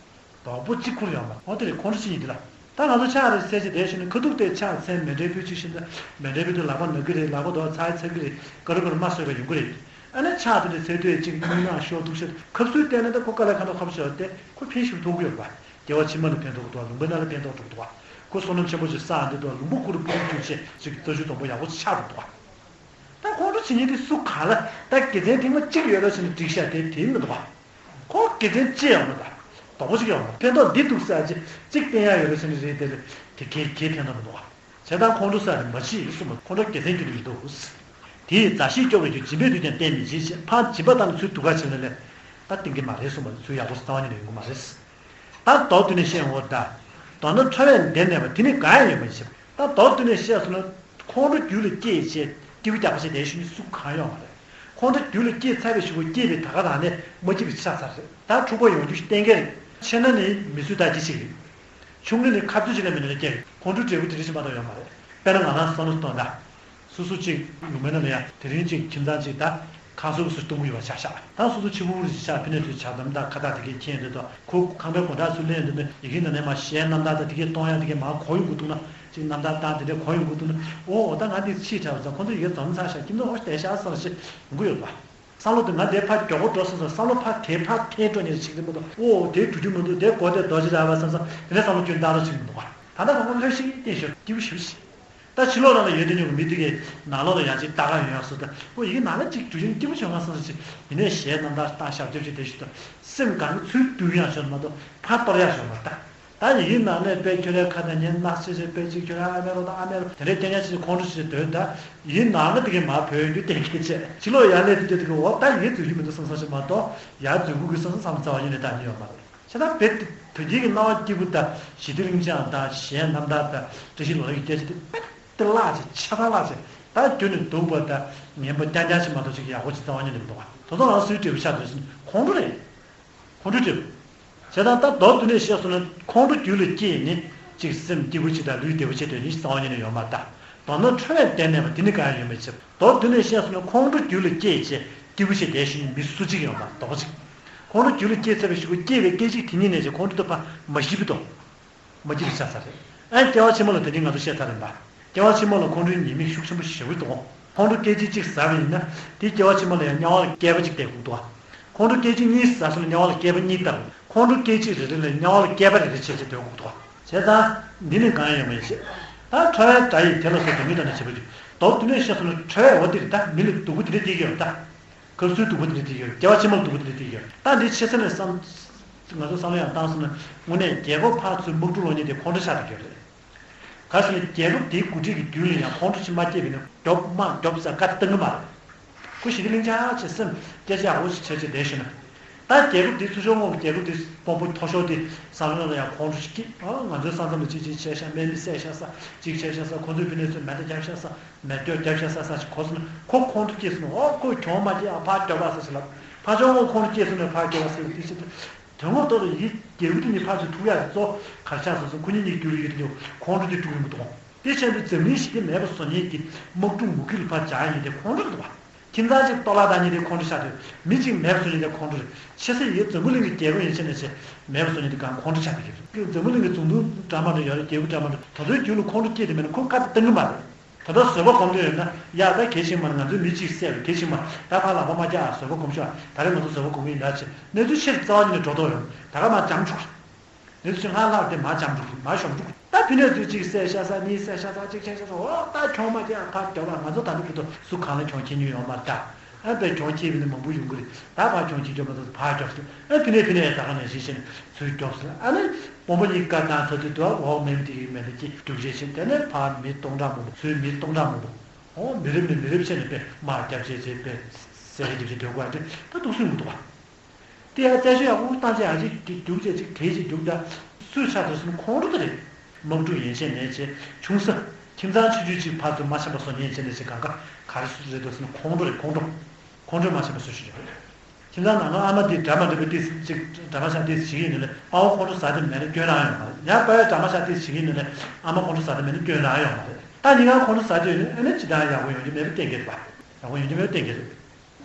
ལྡོག་པོ་གཅིག་ཁུར་ཡོང་མ་རེད། འོ་དེ་རེད་ཁོང་ཁྲོ་ཆེ་ཡིན་དེ་ལ། ད་ང་ཚོ་ཕྱག་རེ་འཚལ་ཅིག་དེ་ཞུ་ནས་ཁ་ཐུག་དེ་ཕྱག་འཚལ་མཎྜལ་ཕུལ་ཅིག་ཞུ་ན་མཎྜལ་ཕུལ་དུས་ལག་པ་ན་གི་རེད། ལག་པ་དོག་ཚ་ཚ་གི་རེད། ཀ་རུ་ཀ་རུ་མ་བཟོད་པ་ཡོང་གི་རེད། ཨ་ནི་ཕྱག་དེ་འདྲ་འཚལ་དུས་ཅིག་སྙིང་ནང་ཤོར་འདུག་ཤར་ཁབ་སུའི་བལྟས་ན་ད་ཁོ་དཀའ་ལས་ཁ་ཐོག་ཁ་བ་ཞོར་ཏེ་ཁོ་ཕན་ཞིག་ཐོགས་ཀྱི་ཡོད་པ། སྐྱེ་བ་ཕྱི་མ་ལ་ཕན་ཐོགས་འདུག་ལུང་པའི་ནང་ལ་ཕན་ཐོགས་འགྲོ་འདུག་བ། ཁོ་བསོད་ནམས་ཆེན་པོ་ཞིག་བསགས་འདུག་ལུང་པ་ཁོ་རུ་སྤུ་རུ་གྱུར་ཆེད་ཅིག་རྩ་ཆུ་དོམ་པོ་ཡག་པོ་ཆགས་འདུག་བ། ད་ཁོང་ཁྲོ་བྱེད་མཁན་དེ་སུ་གང་ལ་ད་དགེ་མཚན་ཐེངས་མ་གཅིག་ཡོད་ར་ཟེར་ནས་བསྒྲིགས་ཤག་དེ་དེ་མི་འདུག་བ། ཁོ་དགེ་མཚན་ཅི་ཡང་མི་འདུག་ལྡོག་པོ་ཞིག་ཡང་མི་འདུག་ཕན་ཐོགས་འདི་འདུག་ཟེར་ཅིག་གཅིག་བསྟན་ཡག་ཡོད་ར་ཟེར་ནས་རེད་དེ་རེད་དེ་གལ་གལ་ཕན་ཐོགས་མི་འདུག་བ། བྱས་ཙང་ཁོང་ཁྲོ་ཟ་རེ་མ་བྱེད་གསུངས་པ་ཁོང་ཁྲོ་དགེ་མཚན་གྱུར་ནས་མི་འདུག་དེས་མཛའ་བཤེས་སྐྱོ་བའི་རྒྱུ་སྦྱིན་པས་དུས་ཀྱང་བསྟེན་མི་བྱེད་ཅེས་ཕར་སྦྱིན་པ་དང་ཚུལ་སྡུག་ག་བྱེད་ན་ལས་ད་བསྟེན་གྱི་མ་རེད་གསུངས་པ་ཚུལ་ཡག་པོ་ཞིག་རྩ་བ་ཉིད་ནས་ཡོང་གི་མ་རེད། ད་མདོར་བསྡུས་ནས་བཤད་འོ་ད། མདོར་ན་ཁྲོ་བས་འདིར་གནས་པ་དེ་ནི་གང་ཡང་ཡོད་མ་ཡིན་ཞེས། ད་མདོར་བསྡུས་ནས་བཤད་སོང་ན། ཁོང་ཁྲོ་རྒྱུད་ལ་སྐྱེས་བྱས་སྐྱེ་བོ་རྒྱག་པ་བྱས་དེ་ཤུལ་ནི་སུ་གང་ཡོང་མ་རེད། ཁོང་ཁྲོ་རྒྱུད་ལ་སྐྱེས་ཚར་བའི་གཞུག་གུ་སྐྱེས་པའི་ད་ག་རང་ནས་མ་སྐྱིད་པའི་ཆ་ཚར་རེད། ད་འཁྲུག་པ་ཡོང་རྒྱུ་ཞིག་གཏན་འཁེལ་རེད། ཆེ་ན་ནི་མི་སུ་ད་ཅི་ཞིག་རེད། ཆུང་ངུ་ནི་ཁ་རྩོད་ཅིག་ལ་མི་ནུས་ན་སྐྱེ་རེད། ཁོང་ཁྲོ་འབྲས་བུ་དེ་འདྲ་ཞིག་མ་གཏོགས་ཡོང་མ་རེད། དཔེར་ན་ང་རང་བསམ་བློ་གཏོང་ད། སོ་སོ་གཅིག་ལུང་པའི་ནང་ལ་ཡང་དེ་རིང་གཅིག་ཁྱིམ་ཚང་གཅིག་ད། ཁ་སོ་སོ་གཏོང་གི་ཡོད་པ་ཆ་བཞག་ད་སོ་སོ་ཕྱི་པོ་རུ་ཆ་ཕི་ནས་དུ་ཆ་དམ་དང་ཁ་བཏགས་དེ་གའི་ཁྱེད་འདི་དང་ཁོ་ཁང་པའི་སྒོ་འགྲམ་སུ་ལེན་འདི་ནི་ཡི་གེ་ནང་ནས་མ་གཞས་རྣམ་ཐར་དང་དེ་གའི་གཏོང་ཡག་དེ་གའི་མ་གོ་ཡོང་གི་འདུག་ན་ཅིག་རྣམ་ཐར་བཏང་དེ་འདྲའི་གོ་ཡོང་གི་འདུག་ན། ཨོ་ཨོ་ད་ང་འདི་ཕྱིས་དྲགས་ཙང་ཁོ་ཚོ་ཡི་གེ་འཛོམས་ཚར་ཤག་ཁྱིམ་ཚང་ཨོ་བསྡད་ཤག་བསམ་ཞིག་ཡོང་གི་ཡོད་པ། བསམ་བློ་དེ་ང་དེ་ཕར་མགྱོགས་པོ་འགྲོ་སོང་ཙང་བསམ་བློ་ཕར་དེ་ཕར་འཐེན་འགྲོ་ནས་ཆིག་དེ་མ་གཏོགས་ཨོ་དེ་འགྲོ་རྒྱུ་མི་འདུག་དེ་གོ་དེ་རྡོ་རྗེ་ར་བ་བསམ་བསམ་དེ་ནས་བསམ་བློ་ཁྱོན་བཏང་རོགས་ཆིག་མི་འདུག་བ། ད་ལྟ་ཁོང་ཁོང་ལྷོད་ཤིག་བསྟན་ཤོར་སྐྱིད་པོ་ཞེ་པོ་ཞིག་ད་ཕྱི་ལོགས་ལ་ཡོད་དེ་ཉོ་གི་མི་དེ་གའི་ནང་ལོགས་ལ་ཡང་ཅིག་ལྟ་ག་ཡོང་ཡག་སོ་ད་ཨོ་ཡི་གེ་ནང་ལ་ཅིག་འགྲོ་རྒྱུ་སྐྱིད་པོ་བྱུང་ང་བསམ་བསམ་ཞིག་ཡིན་ནའི་གཞས་རྣམ་ཐར་བཏང་ཞབས་ཞབས་ཞིག་དེ་ཞིག་ད་སེམས་གང་གི་ཚུལ་སྡུག་ཡག་ཤོར་མ་གཏོགས་ཕར་གཏོར་ཡག་ཤོར་མ་ད། ད་ཡིན་ནའང་ནས་དཔེ་ཁྱོད་རའི་ཁ་ནས་ཉན་གནག་ཆེ་ཆེ་དཔེ་ཅིག་ཁྱོད་རའི་ཨ་མའི་རོ་དང་ཨ་མའི་རོ་དེ་འདྲའི་སྐད་ཉན་ཆེ་ཆེ་ཁོང་ཁྲོ་ཆེ་ཆེ་འདོད་ད། ཡིན་ནའང་ན་དེ་གའི་མར་བོད་ཡོང་རྒྱུ་གཏན་འཁེལ་བྱས་ཕྱི་ལོགས་ཡར་སླེབས་དུས་དེ་གའི་འོ་ད་ཡིན་འཛུལ་རྒྱུ་མི་འདུག་བསམ་བསམ་ཞིག་མ་གཏོགས་ཡར་འཛུལ་དགོས་ཀྱི་བསམ་བསམ་བསམ་བློ་རྩ་བ་ཉིད་ནས་བཏང་མྱོང་ཡོད་མ་རེད། བྱས་ཙང་བོད་དེ་དོལ་རྒྱལ་གྱི་སྣང་བ་སྐྱིད་པོ་དང་ཞི་བདེ་གླིང་ཆེན་དང་གཞས་རྣམ་ཐར་དང་བཀྲ་ཤིས་ལོ་ལེགས་ཀྱི་སྐད་ཆ་དེ་དཔེ་དེ་བརླག་ཅིག་ཆ་ཚང་བརླག་ཅིག་ད་རྒྱུ་ནས་སྡུག་པ་དང་ངན་པ་རྐྱང་རྐྱང་ཞིག་མ་གཏོགས་ཅིག་ཡག་པོ་ཅིག་རྩ་བ་ཉིད་ནས་མི་འདུག་བ། དེ་ཚོ་རང་སུའི་འབྲས་བུ་ཆགས་འདུག་ཟེར་ན་ཁོང་ཁྲོ་རེད། ཁོང་ཁྲོ་སྐྱེ་བ། བྱས་ཙང་ད་མདོར་བསྡུས་ནས་བཤད་སོང་ན་ཁོང་ཁྲོ་རྒྱུད་ལ་སྐྱེས་ནས་ཅིག་སེམས་སྐྱིད་པོ་ཅིག་དང་ལུས་བདེ་པོ་ཅིག་དོན་ནི་རྩ་བ་ཉིད་ནས་ཡོད་མ་རེད། མདོར་ན་ཁྲོ་བས་བརྟེན་ནས་པ་དེ་ནི་གང་ཡང་ཡོད་མེད་ཕྱིར་མདོར་བསྡུས་ནས་བཤད་སོང་ན་ཁོང་ཁྲོ་རྒྱུད་ལ་སྐྱེས་བྱས་སྐྱིད་པོ་ཞིག་བསྡད་ཤེས་མི་སུ་གཅིག་ཡོད་མ་རེད་དོགས་པ་གཅིག་ཁོང་ཁྲོ་རྒྱུད་ལ་སྐྱེས་ཚར་བའི་གཞུག་གུ་སྐྱེས་པའི་སྐད་ཅིག་དེ་ཉིད་ནས་ཀྱང་ཁོང་ཁྲོ་དེ་ཕར་མ་ཞི་བའི་དོགས། མ་སྐྱིད་པ་ཆགས་ཚར་རེད། ཨ་སྐྱེ་བ་ཕྱི་མ་ལ་དེ་ནི་ང་ཚོ་བཤད་ཚར་རེད་པ། སྐྱེ་བ་ཕྱི་མ་ལ་ཁོང་ཁྲོའི་ཉེས་དམིགས་ཤུགས་ཆེན་པོ་ཞེ་པོ་འདུག་ཁོང་ཁྲོ་སྐད་ཅིག་གཅིག་ཟ་བ་ཡིན་ན་དེ་སྐྱེ་བ་ཕྱི་མ་ལ་ཡང་དམྱལ་བ་ལ་བསྐལ་པ་གཅིག་བསྡད་དགོས་འདུག་ཁོང་ཁྲོ་སྐད་ཅིག་གཉིས་ཟ་སོང་ན་དམྱལ་བ་ལ་བསྐལ་པ་གཉིས་བསྡད་དགོས། ཁོང་ཁྲོ་སྐད་ཅིག་རེ་རེ་ལ་དམྱལ་བ་ལ་བསྐལ་པ་རེ་རེ་བྱས་བྱས་སྡོད་དགོས་འདུག་བྱས་ཙང་འདི་ནི་གང་ཡང་ཡོད་མ་ཡིན་ཞེས། ད་ཁྲོ་བའི་སྒྲ་ཡིས་དེ་ལ་སོགས་དོན་གཉིས་དང་ནི་བྱེད་པ་ཡོད། མདོར་བསྡུས་ནས་བཤད་སོང་ན་ཁྲོ་བའི་འོ་དེ་རེད། ད་མི་ལ་སྡུག་པོ་དེ་འདྲ་སྐྱེ་གི་ཡོད་ད། སྐབས་སུའི་སྡུག་པོ་དེ་འདྲ་སྐྱེ་གི་ཡོད། སྐྱེ་བ་ཕྱི་མ་ལ་སྡུག་པོ་དེ་འདྲ་སྐྱེ་གི་ཡོད། ད་འདི་ཆེ་ས་ནས་བསམ། ང་ཚོ་བསམ་བློ་ཡང་བཏང་སོང་ན་དངོས་གནས་རྒྱལ་ཁབ་ཕར་ཚུར་དམག་འཁྲུག་སློང་མཁན་དེ་ཁོང་ཁྲོ་ཆགས་བསྡད་ཀྱི་ཡོད་རེད། ག་ཟེར་ན་རྒྱལ་ཁབ་དེའི་འགོ་ཁྲིད་ཀྱི་མདུན་ལ་ཡང་ཁོང་ཁྲོ་ཅིག་མ་སྐྱེས་པ་ཡིན་ན་མགྱོགས་མ་མགྱོགས་ཟེར་བཀའ་བཏང་གི་མ་རེད། ཁོ་ཞི་བདེ་གླིང་ཆགས་བྱས་སེམས་སྐད་ཆ་ཡག་པོ་ཞིག་བྱས་བྱས་བསྡད་ཤེས་ན། ད་རྒྱལ་ཁབ་དེ་ཚུར་ཤོག་སྔོན་གྱི་རྒྱལ་ཁབ་དེ་དཔོན་པོ་མཐོ་ཤོས་དེ་བསམ་བློ་ལ་ཡང་ཁོང་ཁྲོ་ཞིག་སྐྱེས། ཨ་ང་ཚོའི་ས་མཚམས་ལ་གཅིག་གཅིག་བྱས་ཤག་དམག་མི་བསད་ཤག་ས་གཅིག་བྱས་ཤག་ས་ཁོ་ཚོའི་ཕི་ནས་ཚོས་མེ་མདའ་བརྒྱབ་ཤག་ས་མེ་སྒྱོགས་བརྒྱབ་ཤག་ས་ས་ཞིག་གོ་སོང་ན་ཁོ་ཁོང་ཁྲོ་སྐྱེས་སོང་ན། ཨོ་ཁོས་གྱོང་མ་སྐྱེས་ཨ་ཕར་རྒྱོབ་པ་ས་ཞིག་ལབ། ཕར་ཕྱོགས་སྔོན་ཁོང་ཁྲོ་སྐྱེས་སོང་ན་ཕར་རྒྱོབ་པ་ས་ཞིག་དེ་ཞིག་དོན་ངོ་ཐོག་ཏུ་ཡིད་རྒྱལ་པོ་དེ་གཉིས་ཕར་ཚུར་ཐུག་ཡག་གི་གཙོ་ག་རེ་ཆགས་སོང་ཟེར་ན་ཁོ་གཉིས་གཉིས་རྒྱུ་རུ་ཡོད་དེ་ཁོང་ཁྲོ་དེ་དཀྲུག་ཡོང་གི་འདུག་དེ་ཆེད་དུ་འཛམ་གླིང་ཞི་བདེ་མེད་པ་བཟོ་མཁན་གྱི་དམག་འཁྲུག་མུ་གེ་ལ་ཕར་འཇགས་མཁན་དེ་ཁོང་ཁྲོ་རེད་འདུག་བ། ཁྱིམ་ཚང་གཅིག་གཏོར་བརླག་བཏང་མཁན་དེ་ཁོང་ཁྲོ་ཆགས་བསྡད། མི་གཅིག་མེད་པ་བཟོ་མཁན་དེ་ཁོང་ཁྲོ་རེད། ཆེ་ས་ཡི་འཛམ་བུ་གླིང་གི་རྒྱལ་པོ་ཡན་ཆད་ནས་བྱས་མེད་པ་བཟོ་མཁན་དེ་གང་ཁོང་ཁྲོ་ཆགས་བསྡད་ཀྱི་རེད། འཛམ་བུ་གླིང་གི་རྫོང་དཔོན་འདྲ་མ་འདྲ་ཡོད་རེད། རྒྱལ་པོ་འདྲ་མ་འདྲ་དེ་ཚོའི་རྒྱུད་ལ་ཁོང་ཁྲོ་སྐྱེས་དེ་མེད་ན་ཁོ་བཀའ་དེ་གཏང་གི་མ་རེད། ད་ལྟ་བཟོད་པ་སྒོམ་འདོད་ཡོད་ན་ཡ་ད་གལ་ཆེན་མ་རེད། ང་ཚོས་མི་གཅིག་བསད་པ་གལ་ཆེན་མ་རེད། ད་ཕར་ལག་པ་མ་བཀྱག་ཨ་བཟོད་པ་སྒོམ་ཤོག་ད་རེས་ང་ཚོ་བཟོད་པ་སྒོམ་གི་ཡིན་ད་བྱས་གནས་ཚུལ་ཆེ་རུ་རྩ་བ་ཉིད་ནས་འགྲོ་མདོག་ཡོད། ད་ག་མ་འཇམ་འཁྲུག་རེད། འདི་ཚོ་ལྷག་ལྷག་དེ་མ་འཇམ་འགྲོ་གི་མ་ཤོམ་འགྲོ་གི་ད་ཕི་ནས་ཚོས་གཅིག་བསད་ཤ་ས་གཉིས་བསད་ཤ་ས་གཅིག་བྱས་ཤ་ས་འོ་ད་གྱོང་མ་རྒྱག་ཕར་རྒྱབ་ལ་ང་ཚོ་ད་ལྟ་བར་དུ་སུ་གང་ལ་གྱོང་ཁྱེར་མྱོང་ཡོད་མ་རེད་ད། ཨ་པའི་གྱོང་ཁྱེར་བ་ནི་མང་པོ་ཡོང་གི་རེད། ད་ཕར་གྱོང་ཁྱེར་རྒྱབ་མ་ཐུབ་ཕར་རྒྱབ་སོང་ཨ་ཕི་ནས་ཕི་ནས་ད་ག་ནས་གཞི་བྱས་ནས་ཚུར་རྒྱབ་སོང་ཨ་ནི་དཔོན་པོ་གཉིས་བཀའ་བཏང་ཚར་དུས་དུ་འོག་མེད་དེ་ཡིན་མེད་ལ་ཀྱི་རྒྱུག་རྗེས་ཕྱིན་དེ་ནས་ཕར་མི་སྟོང་ཕྲག་མང་པོ་ཚུར་མི་སྟོང་ཕྲག་མང་པོ་འོ་མི་རབས་ནས་མི་རབས་བྱས་ནས་པའི་དམག་རྒྱབ་བྱས་བྱས་པའི་བསད་རྒྱབ་བྱས་སྡོད་དགོས་ཨ་འདྲ་ད་འདུག་སེ་ཡོང་གི་འདུག་བ། དེ་ཡང་རྩད་གཅོད་ཡག་པོ་བཏང་བྱས་ཨ་ཅིག་གི་རྒྱུག་བྱས་ཅིག་གྲས་ཅིག་རྒྱུག་ད་སུས་ཆགས་འདུག་ཟེར་ན་ཁོང་ཁྲོ་དེ་རེད། དམག་འཁྲུག་ཡན་ཆད་མེད་བྱས་བྱུང་ས་ཁྱིམ་ཚང་ཆུང་ཆུང་ཅིག་ཕར་ཚུར་མ་འཆམ་པ་བཟོ་མཁན་ཡན་ཆད་ནས་ཅིག་གང་ག་ག་རེ་སུ་རེད་འདུག་ཟེར་ན་ཁོང་ཁྲོ་རེད་ཁོང་ཁྲོ། ཁོང་ཁྲོས་མ་འཆམ་པ་བཟོ་ཤེས་ཀྱི་རེད། ཁྱིམ་ཚང་ནང་ལ་ཨ་མ་དེ་འདྲ་མ་འདྲ་པོ་ཏིས་ཅིག་འདྲ་མ་ཆགས་ཏིས་བྱེད་ཀྱི་ཡིན་ནའི་ཕ་བོ་ཁོང་ཁྲོ་ཟ་དེ་མེད་ན་སྐྱོན་རང་ཡོང་མ་རེད། ཡང་ཕ་ཡོད་འདྲ་མ་ཆགས་ཏིས་བྱེད་ཀྱི་ཡིན་ནའི་ཨ་མ་ཁོང་ཁྲོ་ཟ་དེ་མེད་ན་སྐྱོན་རང་ཡོང་མ་རེད། ད་གཉིས་ཀ་ཁོང་ཁྲོ་ཟ་དེ་ཡོད་ནའི་ཨ་ནི་ཅི་ལྟར་ཡག་པོ་ཡོང་རྒྱུ་མེད་པ་གཏན་འཁེལ་རེད་པ། ཡག་པོ་ཡོང་རྒྱུ་མེད་པ་གཏན་འཁེལ་རེད།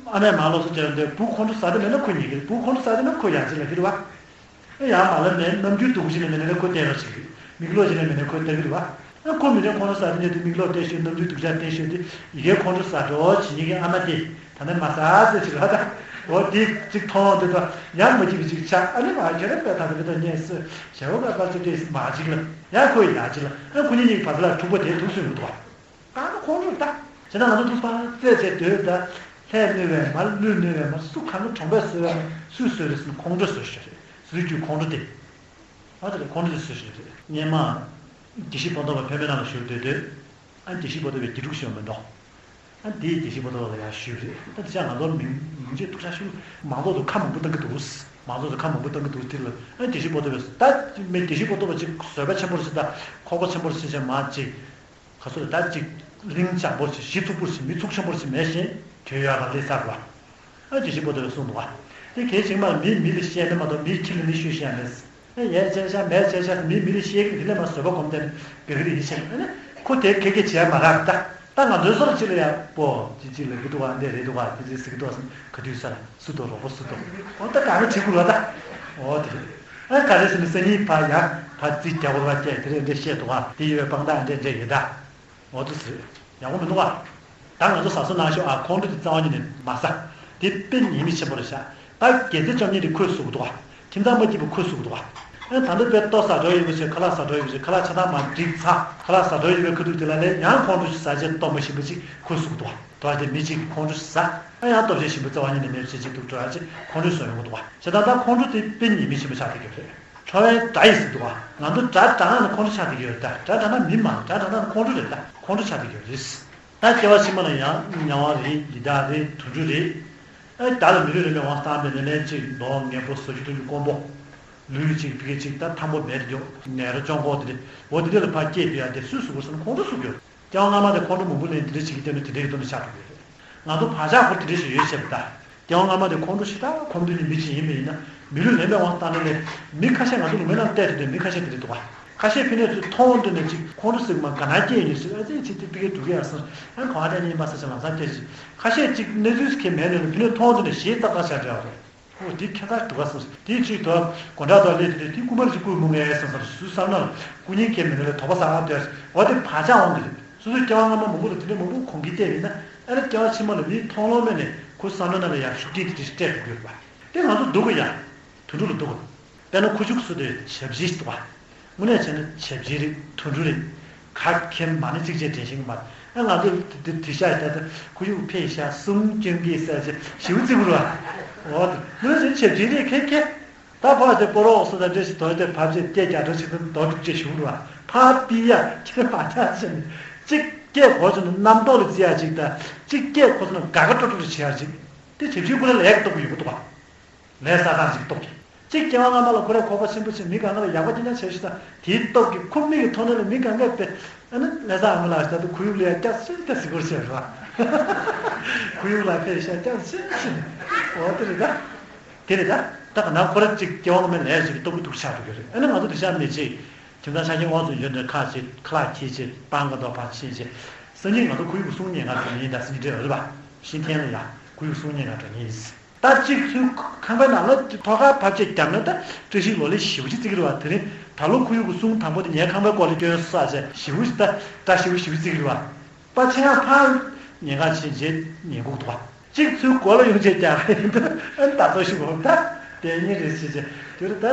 ཨ་མས་མར་སློབ་གསོ་བྱས་པ་འདི་བུ་ཁོང་ཁྲོ་ཟ་དེ་མེད་ན་ཁོ་ཉེས་ཀྱི་རེད། བུ་ཁོང་ཁྲོ་ཟ་དེ་མེད་ན་ཁོ་ཡང་ཅིག་ལབ་ཀྱི་རེད་བ། ཨེ་ཡང་མ་ལབ་ནས་ནམ་རྒྱུན་སྡུག་པོ་ཞིག་ལ་མེད་ན་ཁོ་བསྟན་རོགས་བྱེད་ཀྱི་རེད། མིག་ལོག་ཅིག་ལ་མེད་ན་ཁོ་ལྟ་གི་རེད་བ། ཨ་ཁོ་མི་རེ་ཁོང་ཁྲོ་ཟ་དེ་ནས་དུ་མིག་ལོག་བལྟས་ཤོད་ནམ་རྒྱུན་སྡུག་ཅག་བསྟན་ཤོད་དེ་ཡི་གེ་ཁོང་ཁྲོ་ཟ་འགྲོ་བྱེད་ཉེས་ཀྱི་ཨ་མ་དེ་ད་ནས་མ་ཟ་ཟེར་ཅིག་ལ་ད། འོ་དེ་ཅིག་མཐོང་དེ་དང་ཡང་མ་སྐྱིད་པ་ཅིག་ཆགས་ཨ་ནི་མ་ཁྱོད་རང་པས་ད་དེ་ད་ཉན་སྲིད་ཞེ་བོ་ཀ་པ་ཚོ་དེ་མ་ཅིག་ལ་ཡང་ཁོ་ཡ་ཅིག་ལ་ཨ་ཁོ་གཉིས་གཉིས་བར་ལ་འཁྲུག་པ་དེ་འདུག་སེ་མི་འདུག་བ། ད་ནི་ཁོང་ཁྲོ་ད། བྱས་ན་ང་ཚོ་ཐུགས་ཕར་རྩེད་བྱས་སྡོད་ད། ལྷས་གནོད་པའི་མ་ལུས་གནོད་པའི་མ་སུ་གང་གི་གྲོང་པས་གསོད་པའི་མ་སུས་གསོད་རེད་ཟེར་ན་ཁོང་ཁྲོས་གསོད་ཤོག་རེད། སུའི་རྒྱུད་ཁོང་ཁྲོ་དེ། ཨ་དེ་ལས་ཁོང་ཁྲོ་དེ་གསོད་ཤོག་རེད། སྔོན་མ། དགེ་བཤེས་པོ་ཏོ་བ་འཕན་པོའི་ནང་ལ་བཞུགས་སྡོད་དུས། ཨ་དགེ་བཤེས་པོ་ཏོ་བས་དགེ་ཕྲུག་ཤོད་མི་འདུག་ཨ་དེས་དགེ་བཤེས་པོ་ཏོ་བ་ལ་ཡང་ཞུས་རེད། ད་དེ་ཆ་ང་ཚོར་མིང་མིང་ཆད་ཐུག་ཆ་ཞུ་མང་ཚོགས་ཚོ་ཁ་མང་པོ་བཏང་གི་འདུག་མང་ཚོགས་ཚོ་ཁ་མང་པོ་བཏང་གི་འདུག་དེ་ལ་ཨ་དགེ་བཤེས་པོ་ཏོ་བས་ད་མི་དགེ་བཤེས་པོ་ཏོ་བ་ཅིག་བཟོད་པ་ཆེན་པོ་རེད་ཟེར་ད་ཁོག་པ་ཆེན་པོ་རེད་ཟེར་བྱས་མ་ཅིག་ག་ཚོད་རེད་ད་ཅིག་གླིང་བྱང་པོ་ཞིག་གཞི་ཚུགས་པོ་ཞིག་མི་ཚུགས་ཆེན་པོ་ཞིག་མེད་བཞིན་དོན་ཡོད་ལ་ལས་ཚར་བ། ཨ་དགེ་བཤེས་པོ་ཏོ་བས་གསུངས་འདུག་བ། དེ་གལ་ཆེན་མ་མི་མི་ལ་བཤད་ན་མ་གཏོགས་མིའི་ཁྱི་ལ་ནི་ཤོད་བཤད་མེད། ཨ་ཡས་བྱས་ཤག་མེད་བྱས་ཤག་མི་མི་ལ་བཤད་གི་དེ་ལས་མ་བཟོད་པ་སྒོམ་བསྡད་ན་དགའ་གི་རེད་ཡིན་ཕྱིན་ཨ་ནི་ཁོ་དེ་ཁེ་ཁེ་བྱས་མ་རག་ད། ད་ང་ཚོའི་སོར་གཅིག་ལ་ཡང་པོ་ཅི་ཅི་ལབ་ཀྱི་འདུག་བ། འདི་རེད་འདུག་བ། འདི་ཅི་ཟེར་གྱི་འདུག་བ། ག་དུས་ས་ལ་སུ་དོ་རོགས་པོ་སུ་དོ། འོ་ད་ག་རེ་བྱེད་དགོས་ར། ད་འོ་དེ་རེད། ཨ་ག་རེ་ཟེར་ན་སང་ཉིན་ཕར་ཡང་ཕར་རྩིས་རྒྱག་དགོས་ར། བྱས་དེ་རེད། འདི་བཤད་འདུག་བ། དེ་ཡོད་པའི་དཔང་རྟགས་འདི་འདྲ་ཡོད་ད། འོ་དེ་ཟེར། ཡག་པོ་མི་འདུག་བ། ད་ང་ཚོ་གཟབ་གཟབ་གནང་ཤོག་ཨ། ཁོང་ཁྲོ་དེ་རྩ་བ་ཉིད་ནས་མ་ཟ། དེ་དཔེ་ཉེས་དམིགས་ཆེན་པོ་རེད་ཤག་ད་དགེ་རྩ་བཅོ་བརྒྱད་དེ་ཁོས་བཟོ་གི་འདུག་བ། ཁྱིམ་ཚང་མ་སྐྱིད་པོ་ཁོས་བཟོ་གི་འདུག་བ། ཨ་ད་ལྟ་དཔེ་ལྟོ་ཟ་འགྲོ་ཡོད་པ་བྱས། ཁ་ལག་ཟ་འགྲོ་ཡོད་པ་བྱས། ཁ་ལག་ཆ་ཚང་མ་འགྲིག་ཚར། ཁ་ལག་ཟ་འགྲོ་ཡོད་པའི་ཁ་ཐུག་དེ་ལ་ལས་ཡང་ཁོང་ཁྲོ་ཞིག་ཟ་བྱས། ལྟོ་མ་ཞིམ་པ་ཅིག་ཁོས་བཟོ་གི་འདུག་བ། དོ་བ་དེ་མི་གཅིག་གིས་ཁོང་ཁྲོ་ཞིག་ཟ། ཨ་ཡང་ལྟོ་ཆས་ཞིམ་པོ་རྩ་བ་ཉིད་ནས་མེད་པ་བྱས། ཅིག་ཏུ་འགྲོ་ཡ་ཅིག་ཁོང་ཁྲོ་བཟོ་ཡོང་གི་འདུག་བ། བྱས་ཙང་ད་ཁོང་ཁྲོ་དེ་དཔེ་ཉེས་དམིགས་ཆེན་པོ་ཆགས་བསྡད་ཀྱི་རེད། ཁྲོ་བའི་དགྲ་ཡིན་ཟེར་འདུག་བ། ང་ཚོ་དགྲ་དགྲ་ན་ནི་ཁོང་ཁྲོ་ཆགས་བསྡད་ཀྱི་ཡོད་རེད་ད། དགྲ་དགྲ་ན་མི་མ་རེད། དགྲ་དགྲ་ན་ནི་ཁོང་ཁྲོ་རེད་ད། ཁོང་ཁྲོ་ཆགས་བསྡད་ཀྱི་ཡོད་རེད། ད་སྐྱེ་བ་ཕྱི་མ་ལ་ཡང་དམྱལ་བ་རེད། ཡི་དྭགས་རེད། དུད་འགྲོ་རེད། ཨ་བདག་ལ་མི་ལུས་རིན་པའི་དབང་བཏང་བའི་ནས་ལན་གཅིག་མདོག་ངན་པོ་ཟ་རྒྱུ་འཐུང་རྒྱུ་དཀོན་པོ། ལུས་གཅིག་ཕ་གི་གཅིག་ད་ཐང་པོ་མེད་དེ་འགྱོ། ནད་རོ་བཅོམ་ཁོག་དེ་རེད། འོ་དེ་འདྲ་ལ་ཕར་སྐྱེས་པའི་ཡ་དེ་སུས་བཟོ་དགོས་ཟེར་ན་ཁོང་ཁྲོ་བཟོ་དགོས། སྐྱེ་བ་སྔ་མ་དེ་ཁོང་ཁྲོ་མང་པོ་ལེན། དེ་འདྲ་བྱེད་ཀྱི་བསྡད་ན་དེ་འདྲའི་གི་དོན་དུ་ཆགས་འགྲོ་གི་རེད། ང་ཚོ་བག་ཆགས་ཁོ་དེ་འདྲ་ཞིག་ཡོད་བྱས་པ་ད། སྐྱེ་བ་སྔ་མ་དེ་ཁོང་ཁྲོ་ཞེ་དྲག་ཁོམ་དུས་ནས་མི་གཅིག་ཡིན་པ་ཡིན་ན། མི་ལུས་ལེན་པའི་དབང་བཏང་ནས་ལས་མི་ཁ་ཤས། ང་ཚོ་ལུང་པའི་ནང་བལྟས་དུས་དེ་མི་ཁ་ཤས་དེ་འདྲ་འདུག་བ། ཁ་ཤས་ཕ་གི་ཚོས་མཐོང་དུས་ནས་ཅིག་ཁོང་ཁྲོ་ཟེར་གི་མ། དགའ་སྣང་སྐྱེས་ནས་ཅིག་ཨ་ཙི་ཅིག་དེ་ཕ་གི་འགྲོ་གི་ཡ་སོང་། ཨ་གང་བ་དེ་ཉིན་པ་ས་ཆ་ལམ་སང་བལྟས་ཅིག་ཁ་ཤས་ཅིག་གནས་ཚུལ་གལ་མེད་ནས་ལ་ཕ་གི་མཐོང་དུས་ནས་ཞེད་ཏག་ཏག་བྱས་བསྡད་པ་རེད། ཨོ་དེ་ཁྱད་མཚར་འདུག་ག་སོང་། དེའི་ཕྱིར་དུ་དགོང་དག་ཏུ་སླེབས་དུས་དེ་རྐུན་མ་ཅིག་རྐུས་མུ་ངས་སོང་ཟེར། སུ་བསམ་ན་རྐུ་ཉེན་གལ་མེད་ནས་ལ་དོགས་པ་ཟ་ག་འདོད། འོ་དེ་བག་ཆགས་འོང་གི་རེད། སོ་སོའི་སྐྱེ་བ་སྔ་མ་མང་པོ་ལ་དེ་འདྲ་མང་པོ་གོང་གི་བལྟས་ཡིན་ན། ཨ་ནི་སྐྱེ་བ་ཕྱི་མ་ལ་མིའི་མཐོང་ལམ་མེད་ནས་ཁོ་བསམ་བློ་ནང་ལ་ཡར་ཤུགས་རྐྱེན་དེ་འདྲ་ཞིག་སྤྲད་ཐུབ་ཀྱི་ཡོད་པ། དེ་ང་ཚོ་སྡུག་གི་ཡ། དུད་འགྲོ་ལ་སྡུག་གི། དཔེར་ན་ཁུ་བྱུག་སུ་དེ་བྱ་བྱིའུ་ཞིག་འདུག་བ། དངོས་གནས་བྱས་ན་བྱ་བྱིའུ་རེད། དུད་འགྲོ་རེད། ག་གེ་མ་ནི་གཅིག་བྱས་དྲན་ཤེས་ཀྱི་མ་རེད། ཨ་ང་ཚོ་དེ་དེ་དེ་ཤ་ཡི་ད་ད་ཁུ་བྱུག་ཕེ་ཤ་གསུམ་སྐྱོན་གྱིས་ཟེར་བྱས་ཞིའུ་བརྩི་དགོས་རེད་བ། འོ་དེ་དངོས་གནས་བྱས་ན་བྱ་བྱིའུ་རེད། ཁེ་ཁེ། ད་ཕར་དེ་སྤོ་རོགས་སུ་དང་འདྲེ་ཞིག་དོར་ཏེ་ཕར་བྱས་སྐད་རྒྱག་འགྲོ་ཞིག་ཏུ་དོར་འགྲུབ་ཅེས་ཞུ་རུ་བ། ཕར་པི་ཡ་ཁྱེད་མ་ཆགས་ཟེར་ནས་གཅིག་སྐད་གོ་ཚོད་ན་རྣམ་རྟོག་ལ་བརྩི་ཡ་གཅིག་དང་། གཅིག་སྐད་གོ་ཚོད་ན་དགའ་དགའ་སྤྲོ་སྤྲོ་ལ་བྱེད་ཡ་གཅིག་དེ་བྱེད་བྱེད་ཁོ་ར་ལས་ཀ་སྟོབས་ཀྱི་ཡོད་པ་འདུག་བ། ལས་བསགས་སྟངས་གཅིག་སྟོབས་ཀྱི། གཅིག་སྐྱེ་བ་སྔ་མ་ལ་ཁོ་རས་ཁོག་པ་ཆེན་པོ་བྱས། མི་གང་ག་ལ་ཡག་པོ་ཅི་འདྲ་བྱས་ཤིག་དང་། དེའི་སྟོབས་ཀྱིས་ཁོ་མིག་གི་ཐོག་ནས་ལ་མི་གང་གས་དཔེ། ཨ་ནི་ལྷ་བཟང་ཨ་མ་ལགས་ད་དུ་ཁོར་ཡུག་ལ་ཡ་སྐྱག་སེ་སྐྱག་སེ་སྐོར་བྱས་རེད་བ། ཁོར་ཡུག་ལ་ཕེབས་ཤག་སྐྱག་སེ་སེ། འོ་དེ་རེད་ད། དེ་རེད་ད། ད་ག་ན་ཁོ་ར་གཅིག་སྐྱེ་བ་སྔ་མའི་ལས་ཞིག་གི་སྟོབས་ཀྱིས་འདུག་ཆགས་འགྲོ་གི་རེད། ཨ་ནི་ང་ཚོ་དེ་ཤ་མི་བྱེད། ཁྱིམ་ཚང་ཆ་རྐྱེན་དབང་དུ་ཡོད་ནས་ཁ་བྱེད། ཁ་ལག་ཁྱི་བྱེད། སྤང་ཁ་འདོགས་པ་ཕྱིན་བྱེད། སང་ཉིན་ང་ཚོ་ཁོར་ཡུག་སྲུང་ཉེན་ཁ་འགྲོ་ཉེན་ཡིན་ད། སང་ཉིན་འདྲེ་ཡོད་རེད་བ། ཤིན་ཐན་ལ་ཡ་ཁོར་ཡུག་སྲུང་ཉེན་ཁ་འགྲོ་ཉེན་ཡིན། ད་གཅིག་ཚུར་ཁང་པའི་ནང་ལ་ཐོག་ཁར་ཕབ་ཆས་བརྒྱབ་ན་ད་བཀྲ་ཤིས་ལོ་ལེགས་ཞེ་པོ་ཅིག་བརྩི་གི་རེད་བ། དེ་རིང་ད་ལོ་ཁོར་ཡུག་གི་སྲུང་དང་པོ་དེ་ངའི་ཁང་པའི་སྐོར་ལ་སྐྱོན་ས་བྱས་ཞེ་པོ་ཞིག་ད་བཀྲ་ཤིས་པོ་ཞེ་པོ་བརྩི་གི་རེད་བ། པ་ཆེ་ཡང་ཕར་ཉེན་ཁ་ཆེ་རྗེས་ཉེན་ཁུག་འདུག་བ། གཅིག་ཚུར་སྒོ་ལ་ཡོང་ཆས་རྒྱག་གི་ཡིན་ད། ཨ་ད་ཚོ་ཞིག་འོང་ད། དེ་ཉིན་རེ་བྱས་བྱས་དེ་རུ་ད།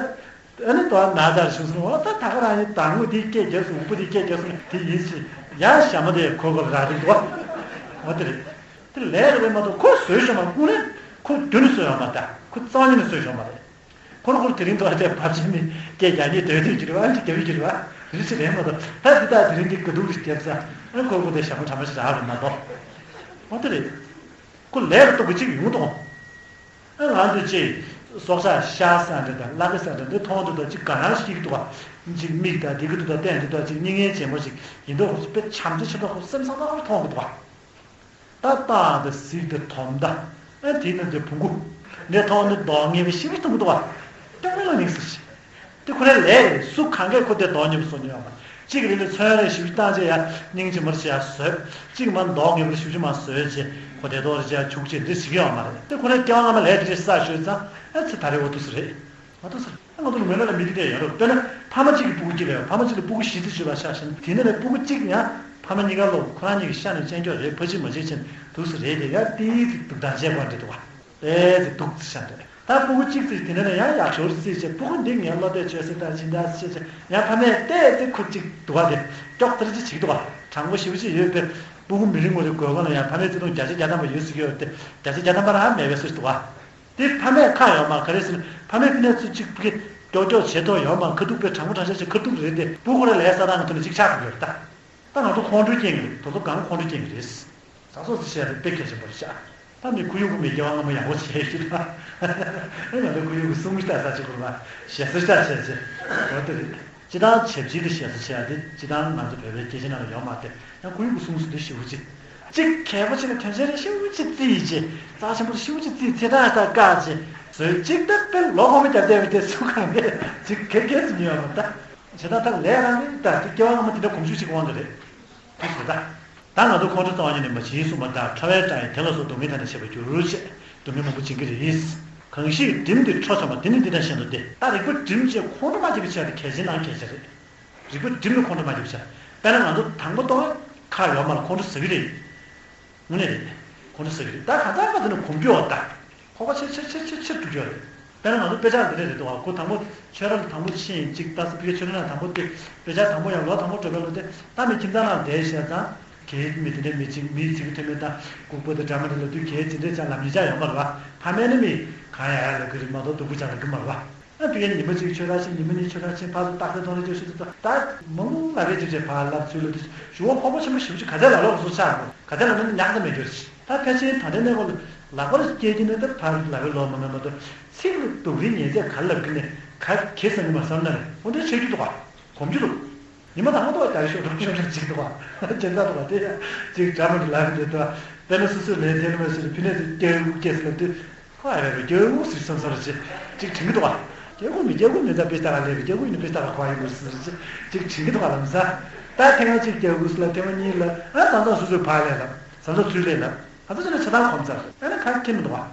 ཨ་ནི་དོ་ན་ཚར་བྱུང་སོང་བ། ད་ད་ག་རང་ཡིན། དང་པོ་དེ་སྐད་རྒྱབ་སོང་། དབུ་པོ་དེ་སྐད་རྒྱབ་སོང་། དེ་ཡིན་ཞེས་ཡང་ཞྭ་མོ་དེ་གོ་དགོས་རག་འདུག་བ། འོ་དེ་རེད། དེ་ལས་རེད་པས་མ་གཏོགས་ཁོས་བཟོས་ཤོག་མ། དངོས་གནས་ཁོ་རྒྱུན་ནས་བཟོས་ཡོང་མ་ད། ཁོ་རྩ་བ་ཉིད་ནས་བཟོས་ཤོག་མ་རེད། ཁོ་ར་ཁོ་ར་དེ་རིང་ཐོག་དེ་བབ་ཆེན་ནི་སྐད་རྒྱག་ཉེས་དོད་དོད་ཀྱི་རེད་བ། ཨ་ནི་རྒྱབ་ཀྱི་རེད་བ། དེ་རིགས་ཞིག་རེད་མ་གཏོགས། ད་འདི་དག་དེ་རིང་འདི་དགའ་སྡུག་རེ་རྒྱབ་ས། ཨ་ཁོ་ཁོ་དེ་ཞྭ་མོ་གྲ་མ་ཞིག་རག་རེད་མ་གཏོགས། འོ་དེ་རེད། ཁོ་ལས་ཀྱི་སྟོབས་ཀྱིས་གཅིག་ཡོང་གི་འདུག་ཨ་ང་ཚོས་ཅིག་སྲོག་ཆགས་ཤ་ཟ་འདྲ་དང་གླ་ཀ་ཟ་འདྲ་འདི་མཐོང་དུས་ད་ཅིག་དགའ་སྣང་ཞིག་འདུག་བ། ཅིག་མིག་དང་འདི་གི་འདུག་ད་བསྟན་འདུག་ད་ཅིག་མྱི་ངན་ཅན་པོ་ཞིག་ཡིན་མདོག་ཁོ་ཚོ་དཔེ་བྱམས་བརྩེ་ཆེ་མདོག་ཁོ་སེམས་བཟང་མདོག་ཁོ་མཐོང་གི་འདུག་བ། ད་སྟག་དང་གཟིག་དང་དོམ་དང་། ཨ་དེ་ནི་འདི་བོང་གུ། འདི་མཐོང་ནི་མདོག་ངན་པའི་ཤི་བའི་གཏོང་གི་འདུག་བ། སྐྱོ་མེད་ལ་ཉིག་སི་ཞིག་དེ་ཁོ་རའི་ལས་རེད། སུ་གང་གས་ཁོ་དེ་མདོག་ཉེས་པོ་བཟོ་མྱོང་ཡོད་མ་རེད། གཅིག་རེ་ལ་ཚོན་རེ་ཞིབ་བཏང་བྱས་ཡ་སྙིང་རྗེ་མོར་བྱས་ཡ་བཟོས། གཅིག་མ་མདོག་ངན་པོ་ཞིབ་ཅིག་མ་བཟོས་བྱས་ཁོ་དེ་མདོག་རེ་བྱས་ཡ་བྱུག་བྱས་འདི་བྱེད་ཀྱི་ཡོད་མ་རེད། དེ་ཁོ་རའི་སྐྱེ་བ་སྔ་མ་ལས་དེ་འདྲས་བསགས་ཡོད་ཙང་ཨ་ཚེ་ད་རེ་འོ་དུ་སུ་རེད། མ་གཏོགས་ཟེར། ང་ཚོ་ལ་མོས་ན་ལ་མི་དེ་འདྲས་ཡོད་རེད། དཔེར་ན་ཕ་མ་གཅིག་གི་སྤུ་གུ་གཅིག་ལ་ཡོད། ཕ་མ་གཅིག་ལ་སྤུ་གུ་བཞི་ཙམ་ཡོད་པ་ཆ་བཞག་ན། དེ་ནས་ལ་སྤུ་གུ་གཅིག་ཡང་ཕ་མ་གཉིས་ཀ་ལོག་ཁོ་རང་གཉིས་ཀྱི་ཤ་ནས་སྐྱེས་མཆོག་རེད། ཕ་གཅིག་མ་གཅིག་ཕྱིན་དུས་སུ་རེད་དེ་ཡང་དེའི་ཚིག་སྡུག་དང་བཅས་པ་འདྲ་འདུག་བ། ཨེ་དེ་སྡུག་ཙི་ཤ་འདྲ། ད་སྤུ་གུ་གཅིག་ཙམ་དེ་ནས་ལ་ཡང་ཡག་ཤོས་རྩིས་བྱས། སྤུ་གུ་འདི་ངའི་བློ་གཏད་བཅོལ་སྲིད་ད་ཅི་འདྲ་ཅེས་བྱས། ཡང་ཕ་མས་བལྟས་ཏེ་ཁོ་གཅིག་འདུག་བ། དེ་ཀྱོག་ཙི་རེ་ཅིག་བྱེད་ཀྱི་འདུག་བ། དྲང་པོ་ཞེ་པོ་ཅིག་ཡོད་པའི་སྤུ་གུ་མི་རིང་བ་རེ་དགོས་ག་ལ་ཡང་ཕ་མའི་བརྩེ་དུང་བརྒྱ་ཆ་བརྒྱ་ཐམ་པ་ཡོད་ཟེར་གྱི་ཡོད་དེ། བརྒྱ་ཆ་བརྒྱ་ཐམ་པ་རང་མེད་པའི་སུ་ཞིག་འདུག་བ། དེ་ཕ་མས་ཁག་ཡོད་མ། ག་རེ་ཟེར་ན་ཕ་མས་ཕི་ནས་ཚུར་གཅིག་ཕི་ཀྱི་ཀྱོག་ཀྱོག་བྱེད་ཐུབ་ཡོད་མ། ཁ་ཐུག་པའི་དྲང་པོ་དྲང་བཞག་བྱེད་ཁ་ཐུག་རེད་དེ། སྤུ་གུ་ར་ལས་ས་དང་ཐོག་ནས་གཅིག་ཆགས་ཐུབ་ཡོད་རེད་ད། ད་ང་ཚོ་ཁོང་ཁྲོའི་རྐྱེན་གྱིས་རེད། དེ་ཚོ་གང་ཁོང་ཁྲོའི་རྐྱེན་གྱིས་རེད། ས་སོགས་སུ་བཤད་དེ་དཔེ་གལ་ཆེན་པོ་རེད་ཤག་ད་མི་ཁོར་ཡུག་གི་མི་སྐྱེ་བ་སྔ་མ་ཡག་པོ་བྱས་ཤིག་ད། ང་ཚོ་ཁོར་ཡུག་གི་སྲུང་ཞིག་ད་ས་ཆུ་ཁུར་བ་ཞེ་སོ་ཤ་བྱས་བྱས་འོ་དེ་རེད། སྤྱི་བཏང་བྱ་བྱེད་དེ་ཞེ་སོ་བྱས་ཏེ་སྤྱི་བཏང་ང་ཚོ་བོད་པའི་སྐད་ཆ་ནང་ལ་ཡོད་མ་རེད། ཡང་ཁོར་ཡུག་གི་སྲུང་ཟེར་དུས་ཞེ་པོ་ཅིག་གཅིག་གལ་པོ་ཆེ་ན་དོན་ཆེན་རེ་ཞེ་པོ་ཅིག་རྩིས་བྱས། རྩ་ཆེན་པོ་ཞེ་པོ་ཅིག་རྩིས་ཚེ་ཐག་ལྟ་བཀག་བྱས་བཟོས་གཅིག་ད་དཔེ་ལོ་གོང་མ་རྒྱབ་བསྡད་པའི་དེ་སུ་གང་གས་ཅིག་གེ་གེ་ཟེར་མྱོང་ཡོད་མ་ད། བྱེད་སྟངས་ཐག་ལས་རང་རེད་ད། དེ་སྐྱེ་བ་སྔ་མ་དེ་འདྲ་གོམས་ཤུགས་ཅིག་དབང་གི་རེད། དེ་བཟོས་ད། ད་ང་ཚོ་ཁོང་ཁྲོ་རྩ་བ་ཉིད་ནས་མ་བྱེད་གསུངས་པ་དང་། ཕྲ་བའི་སྐྲ་ཡིས་དེ་ལ་སོགས་སྡུག་བསྔལ་ཐ་དད་བྱེད་པར་འགྱུར་ཞེས། སྡུག་བསྔལ་མང་པོ་བྱེད་ཀྱི་རེད། གང་ཞིག་སྒྲིམ་སྟེ་ཁྲོ་བྱུང་བ་དེ་ནི་འདི་དང་གཞན་དུ་སྟེ། ད་རིག་པ་སྒྲིམ་བྱས་ཁོང་ཁྲོ་མ་བྱེད་པའི་ཆེད་དུ་གལ་ཆེན་ནང་གལ་ཆེ་རེད། རིག་པ་སྒྲིམ་ནས་ཁོང་ཁྲོ་མ་བྱེད་པའི་ཆེད། དཔེར་ན་ང་ཚོ་དང་པོ་ལྟོགས་ཁ་ཡོད་མ་རེད། ཁོང་ཁྲོ་ཟ་གི་རེད། དངོས་གནས་རེད། ཁོང་ཁྲོ་ཟ་གི་རེད། ད་གང་ཟག་ག་དེ་ནི་གོམས་རྒྱུ་བ་ད། ཁོག་པ་ཆེར་ཆེར་ཆེར་ཆེར་ཆེར་འགྲོ་རྒྱུ་རེད། དཔེར་ན་ང་ཚོ་དཔེ་ཆ་འདི་འདྲ་རེད་འདུག་ག་ཁོ་དང་པོ་ཆོས་ར་ལ་དང་པོ་ཕྱིན་ཡིན་གཅིག་ད་ས་ཕི་ཁའི་ཆོས་ར་ན་དང་པོ་དེ། དཔེ་ཆ་དང་པོ་ཡང་ལོ་དང་པོ་འགྲོ་བའི་ལོ་དེ་ད་མི་ཁྱིམ་ཚང་ནང་བསྡད་བཤད་ཙང་། གའི་མི་དེ་འདྲ་མི་གཅིག་མིའི་ཚིག་ཐོན་མེད་ད། ལྐུགས་པ་དང་འདྲ་མ་འདྲ་ལབ་དུས་གའི་ཇི་འདྲ་ཅང་ལབ་ཉེས་ཆག་ཡོད་མ་རེད་བ། ཕ་མས་ནི་མི་གང་ཡ་ཡ་ལབ་གི་རེད་མ་གཏོགས་སྡུག་པོ་ཅང་ལབ་གི་མ་རེད་བ། ཨ་ཕ་གིར་ཉི་མ་གཅིག་ཆོས་ར་ཕྱིན། ཉི་མ་གཉིས་ཆོས་ར་ཕྱིན། ཕར་ཚུར་རྟགས་གསལ་མཐོང་རེ་བཅོས་ཤིག་ཏུ་ད་མང་པོ་ལབ་རེ་བྱེད་བྱེད་ཕར་ལབ་ཚུར་ལབ་དུས་ཞུ་བ་ཕོག་པ་ཆེན་པོ་ཞེ་པོ་ཅིག་ག་ཚད་ལ་ལོག་བཟོ་ཆགས་རེད། ག་ཚད་ལ་ན་ནི་ཉག་ཙམ་མེད་རྒྱུ་རེད། ད་ཕལ་ཆེར་ད་ལྟའི་གནས་སྐབས་ལ་ལག་པར་སྐྱེལ་གྱི་ནི་ད་ཕར་ལབ་པའི་ལོག་མ་མེད་མ་གཏོགས་ཚིག་ལ་སྡུག་རུས་ཉེས་ཚད་ག་ལབ་གི་ནས་ག་གེ་བསམ་གི་མ་བསམ་ན་རེད། འོ་འདྲ་ཆགས་རྒྱུ་འདུག་ག་གོམས་རྒྱུ་འདུག་ཉི་མ་དང་པོ་ལྟར་ཤོག་སྒྲོག་ཤོག་ཤོག་ཅིག་འདུག་ག་གཅན་ཚ་འདུག་ག་དེ་ཡང་ཅིག་འདྲ་མི་འདྲ་ལབ་གི་འདུག་ད་དཔེར་ན་སོ་སོའི་ལས་དེ་ནི་མ་ཤེས་ཕི་ནས་ཅིག་སྐྱེལ་དགོས་སྐྱེས་ཟེར་ལབ་དུས། ཁོ་ཨ་རེ་རེ་སྐྱེ་བོ་ཟེར་བསམ་བསམ་རེ་བྱེད་ཅིག་དྲན་གྱི་འདུག་ག་སྐྱེ་བོ་མི་སྐྱེ་བོ་མི་ཚ་དཔེ་ལྟ་ག་ལས་པའི་སྐྱེ་བོ་ཡིན་ན་དཔེ་ལྟ་ག་ཁོ་ཡིན་དགོས་ཟེར་ཅིག་ཅིག་དྲན་གྱི་འདུག་ག་ལམ་སང་། ད་ཐེངས་མ་གཅིག་སྐྱེ་བོ་ཟེར་ལ་ཐེངས་མ་གཉིས་ལ་ཨ་བསམ་བསམ་སོ་སོའི་ཕར་ལས་ལ་བསམ་བསམ་ཚུར་ལས་ལ་ཨ་ཚོ་ཅི་ལ་ཆ་ཚང་གོམས་ཚར་ཨ་ནི་ཁ་ཁྱེར་མི་འདུག་ག་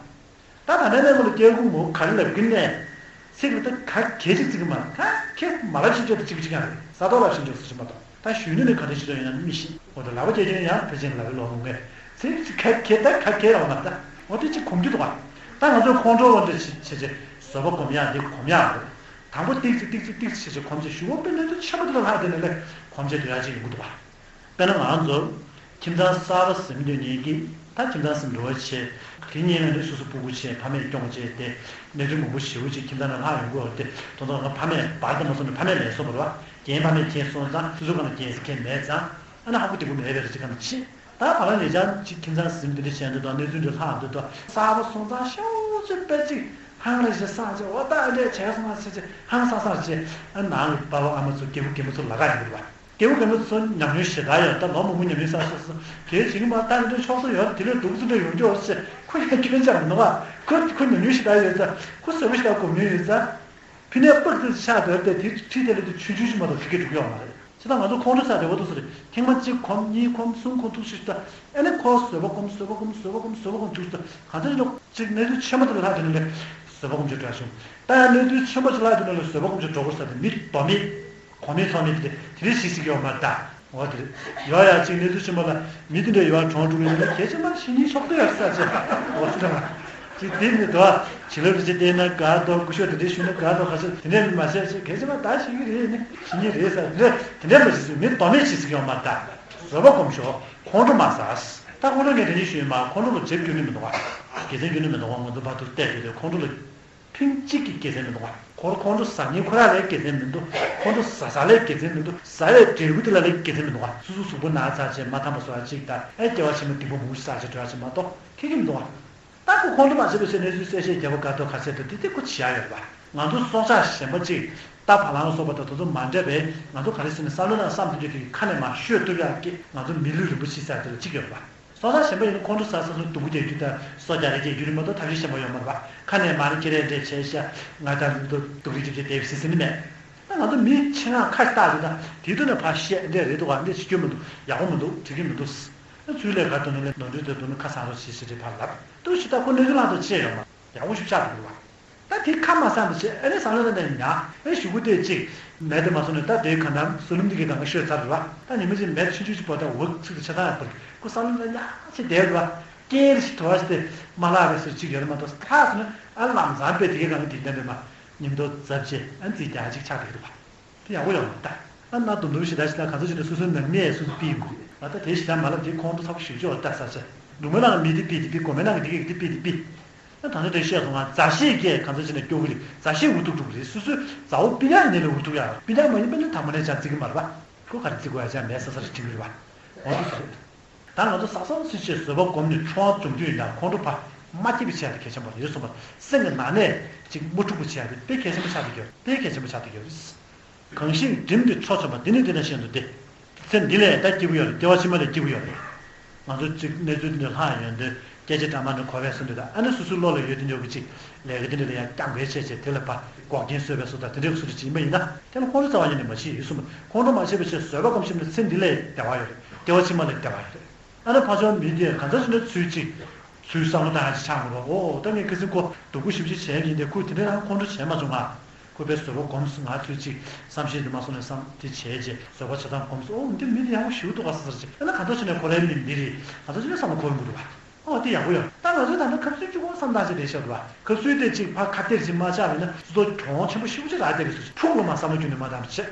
ད་ད་ནས་ནས་མོ་ལ་སྐྱེ་བོ་མོ་ག་རེ་ལབ་གིན་ནས་ཚིག་ལ་ད་ག་གེ་ཅིག་ཚིག་གི་མ་ག་ཁེ་མ་ལབ་ཤེས་ཅོ་ད་ཅིག་ཅིག་ཡང་རེད་ས་ཐོག་ལབ་ཤེས་ཅོ་ཟེར་ཞིག་མ་གཏོགས། ད་ཞུས་ནས་ནི་ག་འདྲ་ཞིག་ཏུ་ཡིན་ན་མི་ཤེས། འོ་ད་ལག་པ་སྐྱེལ་མཁན་ཡང་ཕལ་ཆེར་ལག་པའི་ལོག་འོང་ངས་ཚིག་ཅིག་ག་གེ་ད་ག་གེ་རང་མ་ད། འོ་དེ་ཅིག་གོམས་རྒྱུ་འདུག་ག་ད་ང་ཚོས་ཁོང་ཁྲོ་འོ་འདྲ་བྱེད་བྱེད་བྱེད་བཟོད་པ་སྒོམ་ཡག་འདི་སྒོམ་ཡག་རེད། དང་པོ་ཏིག་ཙི་ཏིག་ཙི་ཏིག་ཙི་བྱེད་བྱེད་གོམས་བྱེད་ཞུ་བ་དཔེ་གནད་དུ་ཆེན་པོ་འདི་ལ་ལྷག་དེ་ནས་ལས་གོམས་བྱེད་དུ་ཡག་ཅིག་ཡོང་གི་འདུག་ག་དཔེར་ན་ང་ཚོ་ཁྱིམ་ཚང་གསར་པ་ཟིན་དུས་ཉིན་གྱི་ད་ཁྱིམ་ཚང་ཟིན་འགྲོ་བ་བྱེད་དེ་ཉིན་ལ་ནི་སོ་སོ་སྤུ་གུ་བྱེད་ཕ་མས་སྐྱོང་བྱེད་དེ་གནས་ཚུལ་མང་པོ་ཞེ་པོ་ཅིག་ཁྱིམ་ཚང་ནང་ལྷག་ཡོང་གི་ཡོད་དེ་དོན་དག་ང་ཕ་མས་བར་དུ་མ་སོང་ནས་ཕ་མས་ལས་སོང་བ་རེད་བ། རྒན་ཕ་མས་མཁྱེན་སོང་ཙང་སོ་སོ་གང་ལ་རྒན་ཟེར་མཁན་མེད་ཙང་ཨ་ན་ཧ་གོ་དེ་གོ་མེད་པའི་རེ་ཅིག་གང་ཅི། ད་བར་ལ་ཉེ་ཆར་ཅིག་ཁྱིམ་ཚང་ཟིན་དེ་འདྲ་བྱས་འདུག་དང་གནས་ཚུལ་འདྲ་ལྷག་འདུག་དང་གསར་པ་སོང་ཙང་ཤོག་ཅིག་དཔེ་ཅིག་ཧང་རེ་ཞེ་སང་ཅིག་འོ་ད་ཨ་འདྲས་བྱས་སོང་ང་ཟེར་ཅིག་ཧང་སང་སང་ཅིག་ཨ་ནང་གི་པ་ཕ་ཨ་མ་ཚོ་རྒད་པོ་རྒན་མོ་ཚོ་ལ་ག་ཡང་འདུག་བ། རྒད་པོ་རྒན་མོ་ཚོ་ཉམས་མྱོང་ཞེ་དྲག་ཡོད་ད་ལོ་མང་པོ་ཉམས་མྱོང་བསགས་སོང་སོང་དེའི་བྱེད་ཀྱི་མ་ད་འདི་འདྲ་ཆོག་ས་ཡོད་དེ་ལས་སྡུག་ཙི་འདྲ་ཡོང་རྒྱུ་འོ་ཅིག་ཁོ་ཡང་སྐྱོན་ཆ་མི་འདུག་བ། ཁོ་ཁོ་ཉམས་མྱོང་ཞེ་དྲག་ཡོད་ཙང་ཁོ་བཟོད་པ་ཞེ་དྲག་སྒོམ་མྱོང་ཡོད་ཙང་། ཕི་ནས་སྤགས་ཏེ་ཆགས་སྡོད་དེ་དེ་ཁྲིད་དེ་ལས་དེ་ཆུང་ཆུང་ཞིག་མ་གཏོགས་ཁེ་ཁེ་འགྲུབ་ཀྱི་ཡོད་མ་རེད། ཅི་ད་ང་ཚོ་ཁོང་ཁྲོ་ཟ་བདེ་བོ་འདུག་ཟེར་ཐེངས་མ་གཅིག་གོམས་གཉིས་གོམས་གསུམ་གོམས་ཐུག་ཤིག་ད་ཨ་ནི་ཁོ་བཟོད་པ་སྒོམ་བཟོད་པ་སྒོམ་བཟོད་པ་སྒོམ་བཟོད་པ་སྒོམ་ཐུག་ཤིག་ད་གང་ཚེ་ལོག་ཅིག་གནས་ཚུལ་ཆེན་པོ་དེ་ལ་ལྷག་དེ་ནས་ལས་བཟོད་པ་སྒོམ་བྱེད་འགྲོ་བྱུང་། ད་ཡང་གནས་ཚུལ་ཆེན་པོ་ཅིག་ལྷག་དེ་ནས་ལས་བཟོད་པ་སྒོམ་བྱེད་འགྲོ་དགོས་ཟེར་ཏེ་མི་མདོ་མེད། གོང་མའི་ཚོགས་མི་དེ་དེ་རིགས་ཤིག་ཤིག་ཡོད་མ་རེད་ད། འོ་དེ་རེད། ཡོད་ཡ་གཅིག་གནས་ཚུལ་ཆེན་པོ་ལ་མི་དེ་འདྲ་ཡོད་གྲོངས་འགྲོ་མཁན་དེ་ལ་གལ་ཆེན་པོ་ཞི་གཉིས་ཕྱོགས་བསྡུ་ཡག་ས་ཆེ་འོ་ཚོད་དང་། ཅིག་དེ་ནི་དོ་བྱིན་རླབས་རེ་ཅིག་བསྟན་ན་དགའ་དོ་སྐུ་ཞབས་དེ་འདྲའི་ཞུས་ན་དགའ་དོ་ཁ་ཤས་དེ་འདྲས་མ་བྱས་ཅིག་གལ་ཆེན་པོ་ད་ཞི་གི་རེད་ནི་ཞི་གཉིས་རེད་ས་དེ་འདྲས་དེ་འདྲས་མ་བྱེད་ཚུལ་མི་མདོ་མེད་བྱེད་ཚུལ་ཡོད་མ་རེད་ད། བཟོད་པ་སྒོམ་ཤོག་ཁོང་ཁྲོ་མ་ཟ། ད་ཁོང་ཁྲོ་ངས་དེ་ནས་ཞུས་མ་ཁོང་ཁྲོ་ལ་འཇབ་རྒྱུ་ནི་མི་འདུག་བ། དགེ་མཚན་རྒྱུ་ནི་མི་འདུག་བ་ང་ཚོ་བར་དུ་བལྟས་དུས་དེ་ཁོང་ཁྲོ་ལ། ཕིང་གཅིག་གི་དགེ་མཚན་མི་འདུག་བ། ཁོ་ཁོང་ཁྲོ་ཟ་མཁན་ཁོ་རང་ལའི་དགེ་མཚན་མི་འདུག་ཁོང་ཁྲོ་ཟ་ཟ་ལའི་དགེ་མཚན་མི་འདུག་ཟ་བའི་འབྲས་བུ་དེ་ལ་ལའི་དགེ་མཚན་མི་འདུག་བ། སོ་སོ་གཟུགས་པོ་ན་ཚ་བྱས་མ་ཐམ་པ་བཟོ་བ་གཅིག་དང་ཨེ་སྐྱེ་བ་ཕྱི་མ་སྡིག་པ་མང་པོ་ཞིག་བསགས་བྱས་འགྲོ་བ་ཞིག་མ་གཏོགས་ཁེ་གི་མི་འདུག་བ། ད་ཁོ་ཁོང་ཁྲོ་མ་བྱེད་པའི་ཕྱིར་གནས་ཚུལ་གསལ་བཤད་རྒྱལ་པོ་དཀར་རྡོ་ག་ཚད་དུ་དེ་དེ་ཁོ་བྱེད་ཡ་ཡོད་རེད་བ། ང་ཚོ་སྲོག་ཆགས་གཞན་པ་གཅིག་རྟ་བ་ལང་ལ་སོགས་པ་དང་དེ་ཚོ་མ་འདྲ་བའི་ང་ཚོ་ག་རེ་ཟེར་ནས་བསམ་བློ་ནང་བསམ་དེ་འདྲ་གི་ཁ་ནས་མ་ཤོད་ཐུབ་ཡག་གི་ང་ཚོ་མི་ལུས་རིན་པོ་ཆེ་ཟེར་དེ་ལ་གཅིག་ཡོད་རེད་བ། སྲོག་ཆགས་གཞན་པ་ཡིན་ན་ཁོང་ཁྲོ་ཟ་ཟ་སོང་སྡུག་པོ་རྒྱག་རྒྱུ་དང་སོ་རྒྱག་རེ་རྒྱག་རྒྱུ་རེད་མ་གཏོགས་ཐབས་ཤེས་གཞན་པ་ཡོད་མ་རེད་བ། ཁ་ནས་མ་རེད་ཀྱི་རེད་འདྲས་བྱས་ཤག་ང་དང་སྡུག་རུས་ཅིག་ཅིག་བསྡད་པའི་སྲིད་ཟིན་ནི་མེད། ད་ང་ཚོ་མི་ཆེད་མངགས་ཁ་ཞིག་བཏགས་ཡོད་ན་དེའི་ཐོག་ནས་ཕར་བཤད་འདྲས་རེད་འདུག་ག་འདྲས་བྱེད་རྒྱུ་མི་འདུག་ཡག་པོ་མི་འདུག་འགྲིག་གི་མི་འདུག་ཨ་ཚུལ་ལས་ག་དུ་ནི་ལས་ནོར་འཁྲུལ་དེ་དུ་ནི་ཁ་སང་རོགས་བྱེད་ཞེས་རེ་ཕར་ལབ་འདུག་ཞིག་ད་ཁོ་གནས་ཚུལ་ལྷག་ཏུ་ཆེ་ཡོད་མ་ཡག་པོ་ཞིག་ཆགས་འདུག་བ། ད་དེ་ཁ་མ་སང་དུ་བྱས་ཨ་ནི་བསམ་བློ་ནས་ཉག་ཨ་ནི་གཞུག་གུ་དེ་གཅིག་མེད་དུ་མ་སོང་ནས་ད་དེའི་ག་ནམ་བསོད་ནམས་དེ་གའི་གང་ག་ཤོད་ཚར་རེད་བ། ད་ཉི་མ་གཅིག་མེད་ཆུང་ཆུང་གཅིག་པོ་ད་འུ་ཚིག་ཏུ་ཆ་ཚང་ཡག་པོ་རེད་ཁོ་བསམ་བློ་ནས་ཉག་ཅིག་བསྡད་རེད་བ། སྐྱེལ་ཞིག་དོ་བ་ཞིག་དེ་མ་ལག་རེད་ཟེར་གཅིག་ཡོད་རེད་མ་གཏོགས་ཁ་སོང་ན་ཨ་ལམ་སང་པས་དེ་གའི་གང་ག་དེ་བསྟན་རེད་མ་ཉིན་ཐོ་ཛབ་ཅེ་ཨ་ནི་རྩིས་རྒྱག་ཅིག་ཆགས་བསྡད་རེད་བ། དེ་ཡག་པོ་ཡོད་མ་རེད་ད། ཨ་ན་དུང་དུང་ཞེ་དྲག་ཞེ་དྲག་ག་ཚོད་ཞིག་ན་སོ་སོའི་ནང་མི་ཡས་སོ་སོ་ཕི་ཡིན་དགོས་རེད་ང་ད་དེ་ཞེ་དྲག་མ་ལབ་དེ་ཁོང་ཁྲོ་ཚ་པོ་ཞེ་པོ་ཅིག་ཡོད་ད་ས་ཆ་ལུང་མ་ནང་མི་དེ་ཕི་དེ་ཕི་གོ་མེ་ནང་གི་དེ་གེ་དེ་ཕི་དེ་ཕི། ཨ་ད་ནི་དེ་བཤད་སོང་ང་མཛའ་བཤེས་ཀྱིས་ག་ཚོད་ཞིག་ན་སྐྱོ་གི་རེད། མཛའ་བཤེས་འུ་ཐུག་འགྲོ་གི་རེད། སོ་སོའི་མཛའ་བོ་སྤུན་ཀྱག་ཡིན་ནའི་ལས་འུ་ཐུག་ཡག་རེད། སྤུན་ཀྱག་མ་ཡིན་པ་ནི་དང་པོ་ནས་ཅང་བརྩི་གི་མ་རེད་པ། ཁོ་ག་རེ་བརྩི་དགོས་ཡ་ཅང་མེད་ས་ས་རེད་དྲན་གི་རེད་པ། འོ་དེ་ཚོ་རེད། ད་ང་ཚོ་ས་སང་སུ་ཆེ་བཟོད་པ་སྒོམ་ནས་ཁྲོ་བ་འཇོམས་རྒྱུ་ཡིན་ན་ཁོང་ཁྲོ་ཕར་མ་སྐྱེ་བའི་ཆེད་དུ་གལ་ཆེན་པོ་རེད་གསུངས་པ། སེམས་ཀྱི་ནང་ནས་ཅིག་མ་འཁྲུག་པ་བྱེད་ཡ་དེ་དཔེ་གལ་ཆེན་པོ་ཆགས་བསྡད་ཀྱི་ཡོད་རེད། དཔེ་གལ་ཆེན་པོ་ཆགས་བསྡད་ཀྱི་ཡོད་རེད། གང་ཞིག་སྒྲིམ་སྟེ་ཁྲོ་བྱུང་བ་འདི་ནི་འདི་དང་གཞན་དུ་སྟེ། ཚེ་འདི་ལས་ད་སྐྱིད་པོ་ཡོད་རེད། སྐྱེ་བ་ཕྱི་མ་ལས་སྐྱིད་པོ་ཡོད་རེད། ང་ཚོ་ཅིག་གནས་ཚུལ་འདི་ལྷག་ཡོང་དུས་སྐད་ཆ་འདྲ་མ་འདྲ་གོ་བས་སུ་འདུག་ད་ཨ་ནི་སོ་སོའི་བློ་ལ་ཡོད་དེ་འཇོག་གི་ཅིག་ལས་ཀ་འདི་འདྲ་ལ་ཡང་རྐྱང་གོས་བྱས་བྱས་དེ་ལ་ཕར་འགོག་རྐྱེན་བཟོས་པའི་སུ་དང་དེ་འདྲའི་སུ་དུ་ཅིག་ཡིན་པ་ཡིན་ན་དེ་ལ་ཁོང་ཁྲོ་རྩ་བ་ཉིད་ནས་མ་བྱེད་ཡོད་གསུངས་པ། ཁོང་ཁྲོ་མ་བྱེད་པའི་ཕྱིར་བཟོད་པ་སྒོམ་ཞིག་ན་ཚེ་འདི་ལས་བདེ་བ་ཡོད་རེད། སྐྱེ་བ་ཕྱི་མ་ལས་བདེ་བ་ཡོད་རེད། ཨ་ནི་ཕ་ཆོས་མི་དེ་ག་འདྲ་ཞིག་ནས་ཚུལ་གཅིག་ཚུལ་བསམ་བློ་བཏང་ཡག་ཅིག་ཆགས་དགོས་པ། འོ་ད་ངས་ཁ་སང་ཁོ་སྡུག་པོ་ཞེ་པོ་ཅིག་བྱས་ཡིན་ཏེ། ཁོས་དེ་འདྲ་ཡང་ཁོང་ཁྲོ་བྱས་མ་བྱུང་ང་། ཁོས་དཔེ་བཟོད་པ་སྒོམས་སོང་། ང་ཚུལ་གཅིག་བསམ་ཤེས་དེ་མ་སོང་ནས་བསམ་དེ་བྱས་རྗེས་བཟོད་པ་བྱེད་སྟངས་སྒོམས་སོང་། འོ་འདི་མི་དེ་ཡག་པོ་ཞེ་པོ་འདུག་ག་ཟེར་ཟེར་ཅིག་ཨ་ནི་ག་འདྲ་ཞིག་ནས་ཁོ་རའི་མི་འདི་རེད། ག་འདྲ་ཞིག་ནས་བསམ་བློ་འཁོར་གྱི་འདུག་བ། ཨོ་དེ་ཡག་པོ་ཡོད། ད་ང་ཚོས་ད་ལྟ་ཁ་སང་གཅིག་པོ་བསམ་བློ་བཏང་བྱས་བསྡད་ཤག་འདུག་བ། ཁ་སང་དེ་གཅིག་ཕར་ཁ་གཏད་ཅིག་མ་བཅག་པ་ཡིན་ན་སོ་སོ་གྱོང་ཆེན་པོ་ཞེ་པོ་ཅིག་རག་བསྡད་ཀྱི་འདུག་ཕུགས་ལ་མ་བསམ་བློ་ཁྱོན་ནས་མ་བཏང་བ་བྱས།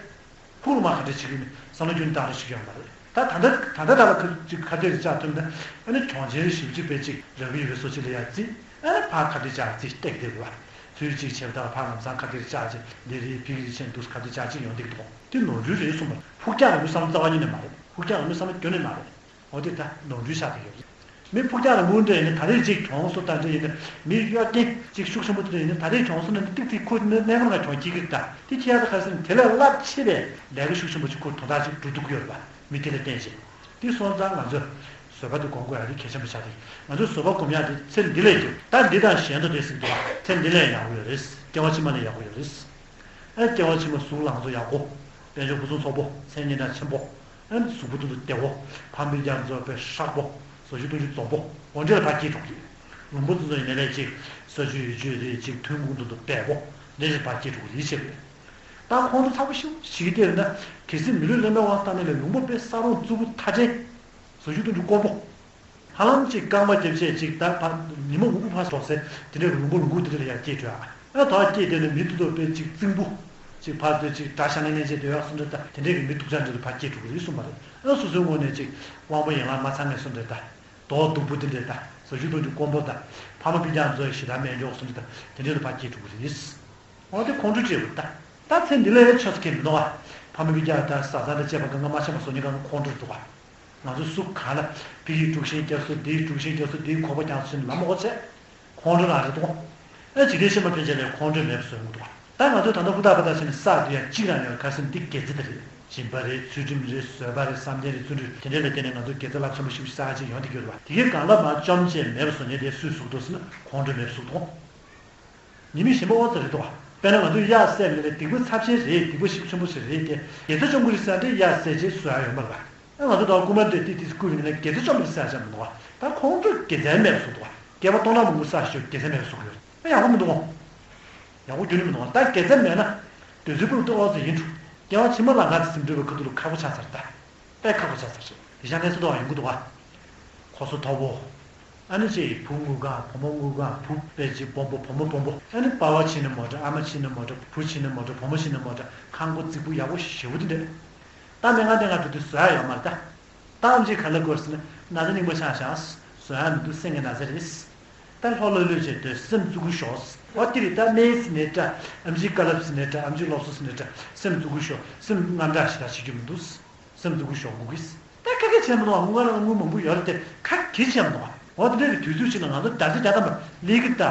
ཕུགས་ལ་མ་ག་འདྲ་བྱེད་ཀྱི་ཡིན་བསམ་བློ་ཁྱོན་ནས་བཏང་རེ་ཞིག་ཡོད་མ་རེད། ད་ད་ལྟ་ད་ལྟ་ད་ལ་ཁ་ཅིག་ཁ་གཏད་རེ་བཅག་ཐུབ་ན། ཨ་ནི་གྱོང་ཆེན་རེ་ཞེ་པོ་ཅིག་དཔེ་ཅིག་རག་གི་ཡོད་པའི་བཟོ་ཅིག་ལ་ཡ་རྩིས། ཨ་ནི་ཕར་ཁ་གཏད་བཅག་རྩིས་སྟེགས་བསྡད་དགོས་བ། ཚུལ་གཅིག་བྱས་པ་ད་ཕར་ལམ་སང་ཁ་གཏད་བཅག་ཅིག་འདི་རེད་ཕ་གི་རེད་བྱས་འདུག་ཁ་གཏད་བཅག་ཅིག་ཡོང་བསྡད་ཀྱི་འདུག་དེ་ནོར་འཁྲུལ་རེད་གསུངས་པ། ཕུགས་རྒྱང་རིང་པོའི་བསམ་བློ་རྩ་བ་ཉིད་ནས་མ་རེད། ཕུགས་རྒྱང་རིང་པོའི་བསམ་བློ་ཁྱོན་ནས་མ་རེད། འོ་དེ་ད་ནོར་འཁྲུལ་ཆགས་བསྡད་ཡོད་རེད། མི་ཕུགས་རྒྱང་རིང་པོ་འདྲ་ཡིན་ན་ད་རེས་ཅིག་གྱོང་སོ་ད་འདྲ་ཡིན་ན། མི་གཡོ་རྐྱེན་ཅིག་ཤུགས་ཆེན་པོ་འདྲ་ཡིན་ན་ད་རེས་གྱོང་སོ་ན་ཏིག་ཏིག་ཁོ་གནས་སྐབས་ལ་གྱོང་འཁྱེར་གྱི་རེད། ད་དེ་འཁྱེར་ཡག་ད་ག་ཟེར་ན་དེ་ལས་རླབས་ཆེ་བའི་ལས་ཀ་ཤུགས་ཆེན་པོ་ཅིག་ཁོ་དོན་དག་ཅིག་སྒྲུབ་ཐུབ་ཀྱི་ཡོད་རེད་པ། མི་དེ་ལ་བརྟེན་བྱས། དེ་སོང་ཙང་ང་ཚོས་བཟོད་པ་དེ་སྒོམ་དགོས་ཡག་དེ་གལ་ཆེན་པོ་ཆགས་ཀྱི། ང་ཚོས་བཟོད་པ་སྒོམ་ཡག་དེ་ཚེ་འདི་ལས་ཀྱི་ད་འདི་དང་གཞན་དུ་དེ་ཟེར་གྱི་འདུག་ཚེ་འདི་ལས་ཡག་པོ་ཡོད་རེད། སྐྱེ་བ་ཕྱི་མ་ལས་ཡག་པོ་ཡོད་རེད། ཨ་སྐྱེ་བ་ཕྱི་མ་གཟུགས་ལང་ཚོ་ཡག་པོ། དཔལ་འབྱོར་ཕུན་སུམ་ཚོགས་པོ། མཚན་སྙན་གྲགས་ཆེན་པོ། ཨ་གཟུགས་པོ་ཏོག་ཏོ་བདེ་བོ། ཕ་མ་སྤུན་ཀྱག་ཚོ་དཔེ་ཧྲག་པོ། བཟོ་བཅོས་གཏོང་རྒྱུ་འཛོམས་པོ། འོ་འདྲ་ལ་ཕར་སྐྱེས་འགྲོ་གི་རེད། ལུང་པ་ཚོ་ཚོ་ཡིན་ནའི་ལས་ཅིག་ས་ཆུ་ཡོད་རྒྱུ་རེད། ཅིག་ཐོན་ཁུངས་ཏོག་ཏོ་བདེ་བོ། འདི་ལ་ཕར་སྐྱེས་འགྲོ་གི་རེད་བྱས་པས། ད་ཁོང་ཚོ་ཚ་པོ་ཞེ་པོ་ཞིག་གིས་བལྟས་ན་གལ་སྲིད་མི་ལུས་ལེན་པའི་དབང་བཏང་ནས་ལས་ལུང་པ་དཔེ་ས་རོང་རྩུབ་པོ་ཐ་ཆེན། བཟོ་བཅོས་གཏོང་རྒྱུ་དཀོན་པོ། ཧ་ལམ་ཅིག་རྐང་པ་རྒྱབ་བྱས་ཅིག་ད་ཕར་ཉི་མ་འུ་སྒུག་ཕར་ཟོག་ཟེར་དེ་འདྲའི་ལུང་པ་ལུང་ཁུག་དེ་འདྲ་ལ་ཡར་སྐྱེས་འགྲོ་ཨ། ཨ་དོ་སྐྱེས་དེ་ནས་མི་ཐུག་ཐུག་དཔེ་ཅིག་རྩིང་པོ། ཅིག་ཕར་ཚུར་ཅིག་དགྲ་ཤ་ལེན་ལེན་བྱས་སྡོད་ཡག་སུ་འདྲ་ད་དེ་འདྲའི་གི་མི་སྡུག་ཅག་འདྲ་ལ་ཕར་སྐྱེས་འགྲོ་གི་རེད་གསུངས་པ་རེད། ཨ་སོ་སོའི་ངོས་ནས་ཅིག་དབང་པོ་ཡན་ལག་མ་ཚང་ངེས་སུ་འདྲ་ད། མདོག་སྡུག་པོ་དེ་འདྲ་ད། བཟོ་བཅོས་གཏོང་རྒྱུ་དཀོན་པོ་ད། ཕ་མ་སྤུན་ཀྱག་ཚོ་ཞེ་དྲག་མེད་འཇོག་སུ་འདྲ་ད་དེ་འདྲ་ལ་ཕར་སྐྱེས་འགྲོ་གི་རེད། འོ་དེ་ཁོང་ཁྲོ་སྐྱེས་པ་ད། ད་ཚེ་འདི་ལ་ཡང་ཆོས་ཚོ་ཁེལ་མི་འདུག་ཨ། ཕ་མ་སྤུན་ཀྱག་དང་བཟའ་ཚང་དང་བཅས་པ་གང་ག་མ་ཤེས་པ་བཟོ་ཉེན་ཁང་ཁོང་ཁྲོ་འདུག་ཨ། ང་ཚོ་སུ་གང་ལ་ཕ་གིས་དཀྲུག་ཤིང་བརྒྱབ་སོང་། འདིས་དཀྲུག་ཤིང་བརྒྱབ་སོང་། འདིས་ཁོག་པ་བརྒྱངས་སོང་ཟེར་ནས་ལབ་མ་དགོས་བྱས། ཁོང་ཁྲོ་རང་རེད་འདུག་ཨ་འཇིག་རྟེན་ཤེས་མ་ཕན་ཆད་ལས་ཁོང་ཁྲོ་མེད་པ་བཟོས་འདུག་ད་ང་ཚོས་ད་ལྟ་ཧུར་ཐག་པ་ཐག་བྱས་ནས་ས་དེ་ཡང་གཅིག་རང་ཡོད་ག་ཟེར་ན་འདི་དགེ་རྩ་དེ་རེད། སྦྱིན་པ་རེད། ཚུལ་ཁྲིམས་རེད། བཟོད་པ་རེད། བསམ་གཏན་རེད། བརྩོན་འགྲུས་དེ་འདྲ་ལ་བརྟེན་ནས་ང་ཚོ་དགེ་རྩ་རླབས་ཆེན་པོ་ཞེ་པོ་ཞིག་བསགས་ཡག་ཅིག་ཡོང་བསྡད་ཀྱི་ཡོད་རེད་བ། དེ་གའི་གང་ལ་མར་བཅོམ་བྱས་མེད་པ་བཟོ་ཉེན་དེ་སུས་བཟོ་གི་འདུག་ཟེར་ན་ཁོང་ཁྲོ་མེད་པ་བཟོ་གི་འདུག་ཉེས་དམིགས་གཞན་པ་ཨོ་ཙི་རེད་དོ། དཔེར་ན་ང་ཚོས་གཡག་བསད་ནས་ལས་སྡིག་པ་ཚབས་ཆེན་རེད། སྡིག་པ་ཤུགས་ཆེན་པོ་ཞིག་རེད་དེ། དགེ་རྩ་བཅོམ་གྱི་རེད་ཟེར་ན་དེ་གཡག་བསད་རྗེས་བཟོ་ཡག་ཡོད་མ་རེད་པ། ཨ་ང་ཚོ་ད་སྐུ་མ་འདས་ཏིས་ཏིས་སྐུ་ཡིན་ན་དགེ་རྩ་བཅོམ་པ་ཟེར་ཡག་ཅིག་མི་འདུག་པ། ད་ཁོང་ཚོས་དགེ་རྩ་མེད་པ་བཟོ་འདུག་པ། སྐྱེས་པ་སྟོང་ཕྲག་མང་པོ་བསགས་ཤིག་དགེ་རྩ་མེད་པ་བཟོ་གི་ཡོད། ཨ་ཡག་པོ་མི་འདུག་གོ། ཡག་པོ་ཁྱོན་ནས་མི་འདུག་གོ། ད་དགེ་རྩ་མེད་ན། དུས་ཚོད་ཕུད་ཏོག་ཙམ་ཡིན་འགྲོ། སྐྱེ་བ་ཕྱི་མ་ལ་ང་ཚོ་ཟིན་འགྲོ་བའི་ཁ་ཐུག་ལ་ཁག་པོ་ཆགས་ཚར་ད། དཔེ་ཁག་པོ་ཆགས་ཚར་ཞིག་དེ་ཤ་གནས་ཚུལ་དུའང་ཡོང་གི་འདུག་ག། ཁོ་སོ་མཐོ་པོ། ཨ་ནི་ཅེས་བུ་དངུལ་གང་བུ་མོ་དངུལ་གང་བུ་དཔེ་ཅིག་སྦོམ་པོ་བུ་མོ་སྦོམ་པོ། ཨ་ནི་པ་ཕ་ཕྱིན་ན་མོ་ཊ། ཨ་མ་ཕྱིན་ན་མོ་ཊ། བུ་ཕྱིན་ན་མོ་ཊ། བུ་མོ་ཕྱིན་ན་མོ་ཊ། ཁང་པ་རྫིག་པོ་ཡག་པོ་ཞེ་པོ་དེ་འདྲ། ད་སྨན་ཁང་དེ་ང་འགྲོ་དུས་བཟོ་ཡག་ཡོད་མ་རེད་ད། ད་ཨམ་ཆིས་ག་ལ་དགོས་ཟེར་ན་ན་ཚ་རྙིང་པ་ཆགས་ཤག་བཟོ་ཡག་མི་འདུག་སེམས་ཀྱི་ན་ཚ་རེད། ད་ལྷོད་ལྷོད་ལྷོད་བྱས་སྡོད། སེམས་བཙུགས་ཤོག་འོ་དེ་རེད། ད་སྨན་ཟེར་ནའི་འདྲ། ཨམ་ཆིའི་བཀའ་སློབ་ཟེར་ནའི་འདྲ། ཨམ་ཆིའི་སློབ་གསོ་ཟེར་ནའི་འདྲ། སེམས་བཙུགས་ཤོག་སེམས་དངངས་སྐྲག་ཞེ་དྲག་བྱེད་རྒྱུ་མི་འདུག་སེམས་བཙུགས་ཤོག་དགོས་ཀྱི། ད་ཁ་སྐད་བྱས་མི་འདུག་ཨ། དངུལ་ཁང་ནང་དངུལ་མང་པོ་ཡོད་རེད་དེ་ཁ་སྐད་བྱས་མི་འདུག་ཨ། འོ་དེ་འདྲ་གི་དུས་ཚོད་ཅིག་ལ་ང་ཚོ་ད་ལྟ་ད་ལྟ་མ་སླེབས་ཀྱི་ད།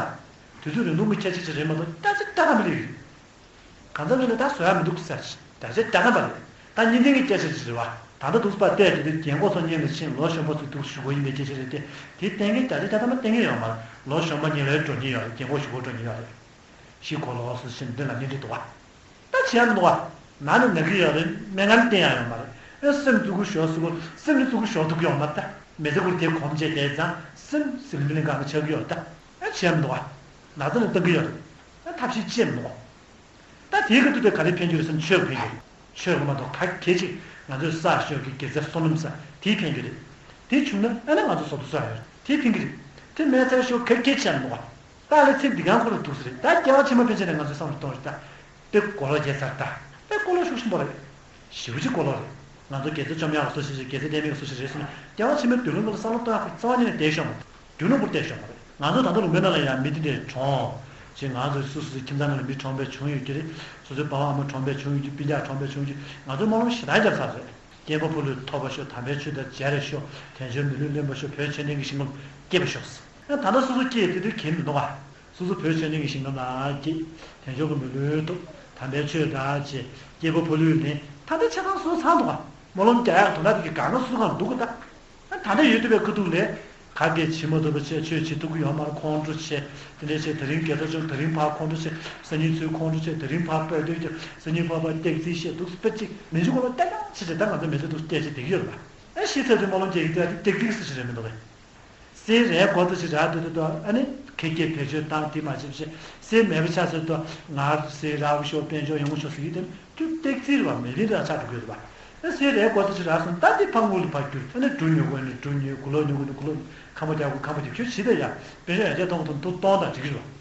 དུས་ཚོད་རིང་ཐུང་གི་ཁྱད་ཆོས་ཅིག་རེད་མ་གཏོགས་ད་ལྟ་ད་ལྟ་མ་སླེབས་ཀྱི་རེད། གང་ཙམ་ཡིན་ན་ད་བཟོ་ཡག་མི་འདུག་ཟེར། ད་ཆ་ད་ལྟ་མ་རེད། ད་གཉིས་ལྡན་གྱི་སྐད་ཆ་ཅིག་རེད་བ། ད་ལྟ་འདུག་པ་བལྟས་དེ་དུས་རྒན་གོག་ཚོ་སྔོན་ལ་ཕྱིན། ལོ་གཞོན་པ་ཚོ་འདུག་ཞུ་དགོས་ཡིན་པའི་སྐད་ཆ་རེད་དེ། དེ་གཏན་འཁེལ་ད་ལྟ་ད་ལྟ་མ་གཏན་འཁེལ་ཡོད་མ་རེད། ལོ་གཞོན་པ་གཉིས་ལ་འགྲོ་ཉེན་ཡོད་རེད། རྒན་གོག་གཞོན་གོག་འགྲོ་ཉེན་ཡོད་རེད། ཤི་གོ་ལོ་སོ་ཞིག་འདི་ལ་གཉེན་སྒྲིག་འདུག་བ། ད་བྱས་མི་འདུག་བ། ན་ནི་ན་གི་ཡོད་རེད། སྨན་ཁང་བསྟན་ཡག་ཡོད་མ་རེད། ཨེ་སེམས་བཙུགས་ཀྱི་ཞོག་ཟེར་གོ། སེམས་ནི་བཙུགས་ཀྱི་ཞོག་ཐུབ་ཀྱི་ཡོད་མ་རེད་ད། མི་ཚེ་ཁུར་དེ་གོམས་བྱས་བསྡད་ཙང་སེམས་ཟིལ་མི་ལེན་གང་གི་ཆགས་ཀྱི་ཡོད་རེད་ད། ཨེ་བྱས་མི་འདུག་བ། ན་ཚ་ནི་བཏང་གི་ཡོད་རེད། ཨེ་ཐབས་ཤེས་བྱས་མི་འདུག་བ། ད་དེའི་ཁ་ཐུག་དེ་ག་རེ་ཕན་གྱི་རེད་ཟེར་ན་ཆོས་ཕན་གྱི་རེད། ཆོས་ཀྱི་མ་གཏོགས་ག་གེ་ཅིག་ང་ཚོས་བསགས་ཤོག་གི་དགེ་རྩ་བསོད་ནམས་ས་དེའི་ཕན་གྱི་རེད། དེ་བྱུང་ན་ཨ་ནི་ང་ཚོ་བཟོ་ལྟ་བཟོ་ཡག་ཡོད་རེད། དེ་ཕན་གྱི་རེད། དེ་མེད་ཚར་ཤོག་ག་གེ་ཅིག་ཡང་མི་འདུག་བ། ད་ལས་ཚེ་འདི་གང་ཁོ་རང་འདུག་ས་རེད། ད་སྐྱེ་བ་ཕྱི་མ་ཕན་ཆད་ནས་ང་ཚོས་བསམ་བློ་གཏོང་རེད་ད། དཔེ་གོ་ལོག་རྒྱས་ཚར་ད། དཔེ་གོ་ལོག་ཤུགས་ཆེན་པོ་རེད། ཞེ་པོ་ཅིག་གོ་ལོག་རེད། ང་ཚོ་དགེ་རྩ་བཅོམ་ཡག་གི་བཟོ་ཞིག་རེད། དགེ་རྩ་ལྡན་མེད་ཀྱི་བཟོ་ཞིག་རེད་ཟེར་ན་སྐྱེ་བ་ཕྱི་མའི་མདུན་ལམ་ལ་བསམ་བློ་གཏོང་ཡག་ཁོ་རྩ་བ་ཉིད་ནས་བསྡད་ཤོག་མ་རེད། རྒྱུ་ནོར་པོར་བལྟས་ཤོག་མ་རེད། ང་ཚོ་ད་ལྟ་ལུང་པའི་ནང་ལ་ཡང་མི་དེ་འདྲའི་གྲོངས། ཅེས་ང་ཚོ་སོ་སོའི་ཁྱིམ་ཚང་ནང་ལ་མི་གྲོངས་པའི་བྱུང་ཡོད་ཀྱི་རེད། སོ་སོའི་པ་ཕ་ཨ་མ་གྲོངས་པའི་བྱུང་ཡོད་ཀྱི། སྤུན་ཀྱག་གྲོངས་པའི་བྱུང་ཡོད་ཀྱི། ང་ཚོ་སྨོན་ལམ་ཞེ་དྲག་བརྒྱབ་ཚར་རེད། སྐྱེས་བུ་ཕོ་ལུས་ཐོབ་པར་ཤོག་དམ་པའི་ཆོས་དང་མཇལ་བར་ཤོག་དལ་འབྱོར་མི་ལུས་ལེན་པར་ཤོག་བོད་ཆོས་ལྡན་གྱི་ཞིང་ཁམས་སྐྱེ་བར་ཤོག་ད་ལྟ་སོ་སོ་སྐྱེས་དེ་དུས་གལ་མི་འདུག་ག་སོ་སོ་བོད་ཆོས་ལྡན་གྱི་ཞིང་ཁམས་ལ་སྐྱེས། དལ་འབྱོར་གྱི་མི་ལུས་ཐོབ། དམ་པའི་ཆོས་དང་བཅས། སྐྱེས་བུ་ཕོ་ལུས་ལེན། ད་ལྟ་ཆ་ཚང་སོ་སོ་ཚང་འདུག་ག་སྨོན་ལམ་རྒྱག་ཡག་དོན་དག་དེ་གི་གང་ན་སུ་གང་འདུག་གི་ད། ད་ལྟ་ཡོད་བསྡད་པའི་ཁ་ཐུག་ལས། ག་གེ་བྱེད་མ་ཐུབ་པ་བྱས། ཆོས་བྱེད་ཐུབ་ཀྱི་ཡོད་མ་རེད། ཁོང་ཁྲོ་བྱས། དེ་འདྲ་བྱས། དེ་རིང་དགེ་རྩ་བཅོམ། དེ་རིང་ཕར་ཁོང་ཁྲོ་བྱས། སང་ཉིན་ཚུར་ཁོང་ཁྲོ་བྱས། དེ་རིང་ཕར་དཔལ་དུས་ཀྱི། སང་ཉིན་ཕར་ཕར་སྟེགས་རྩིས་བཤད་འདུག་པ་ཅིག་མི་འཇུག་གོ་ལ་ཏན་ཏན་བྱས་བྱས། ད་ང་ཚོ་མི་ཚེ་འདུག་སྐད་ཆ་བསྡད་ཀྱི་ཡོད་རེད་པ། ཨ་ཤི་ཚར་དུས་སྨོན་ལམ་རྒྱག་གི་དེ་ཏིག་ཏིག་སི་ཞིག་རེད་མི་འདུག་གས། གསེར་རས་གོ་ཏོ་ཞིག་རག་དུས་དུ་ཨ་ནི་ཁེ་ཁེ་བེད་སྤྱོད་བཏང་དེ་མ་བྱེད་བྱེད་གསེར་མེད་པ་ཆགས་ཚར་དུ་ངར་གསེར་རག་ཤོག་དཔལ་འབྱོར་ཡོང་ཤོག་ཟེར་གྱི་དེ་ཏིག་ཏིག་སིར་བ་མེ་ལིན་རང་ཆགས་འགྲོ་གི་ཡོད་པ། ཨ་གསེར་རས་གོ་ཏོ་ཞིག་རག་སོང་ད་དེ་ཕ་དངུལ་ལ་ཕར་བསྒྱུར་ཨ་ནི་འབྲུ་ཉོ་དགོས་ནི་འབྲུ་ཉོ་གུ་ལོ་ཉོ་དགོས་ནི་གུ་ལོ་ཁམ་པ་རྒྱག་དགོས་ཁམ་པ་རྒྱག་ཁྱོད་བྱེད་དེ་ཡ་དཔལ་འབྱོར་ཡར་རྒྱས་གཏོང་དང་འདུ་གཏོང་དང་འགྲིག་གི་རེད་བ།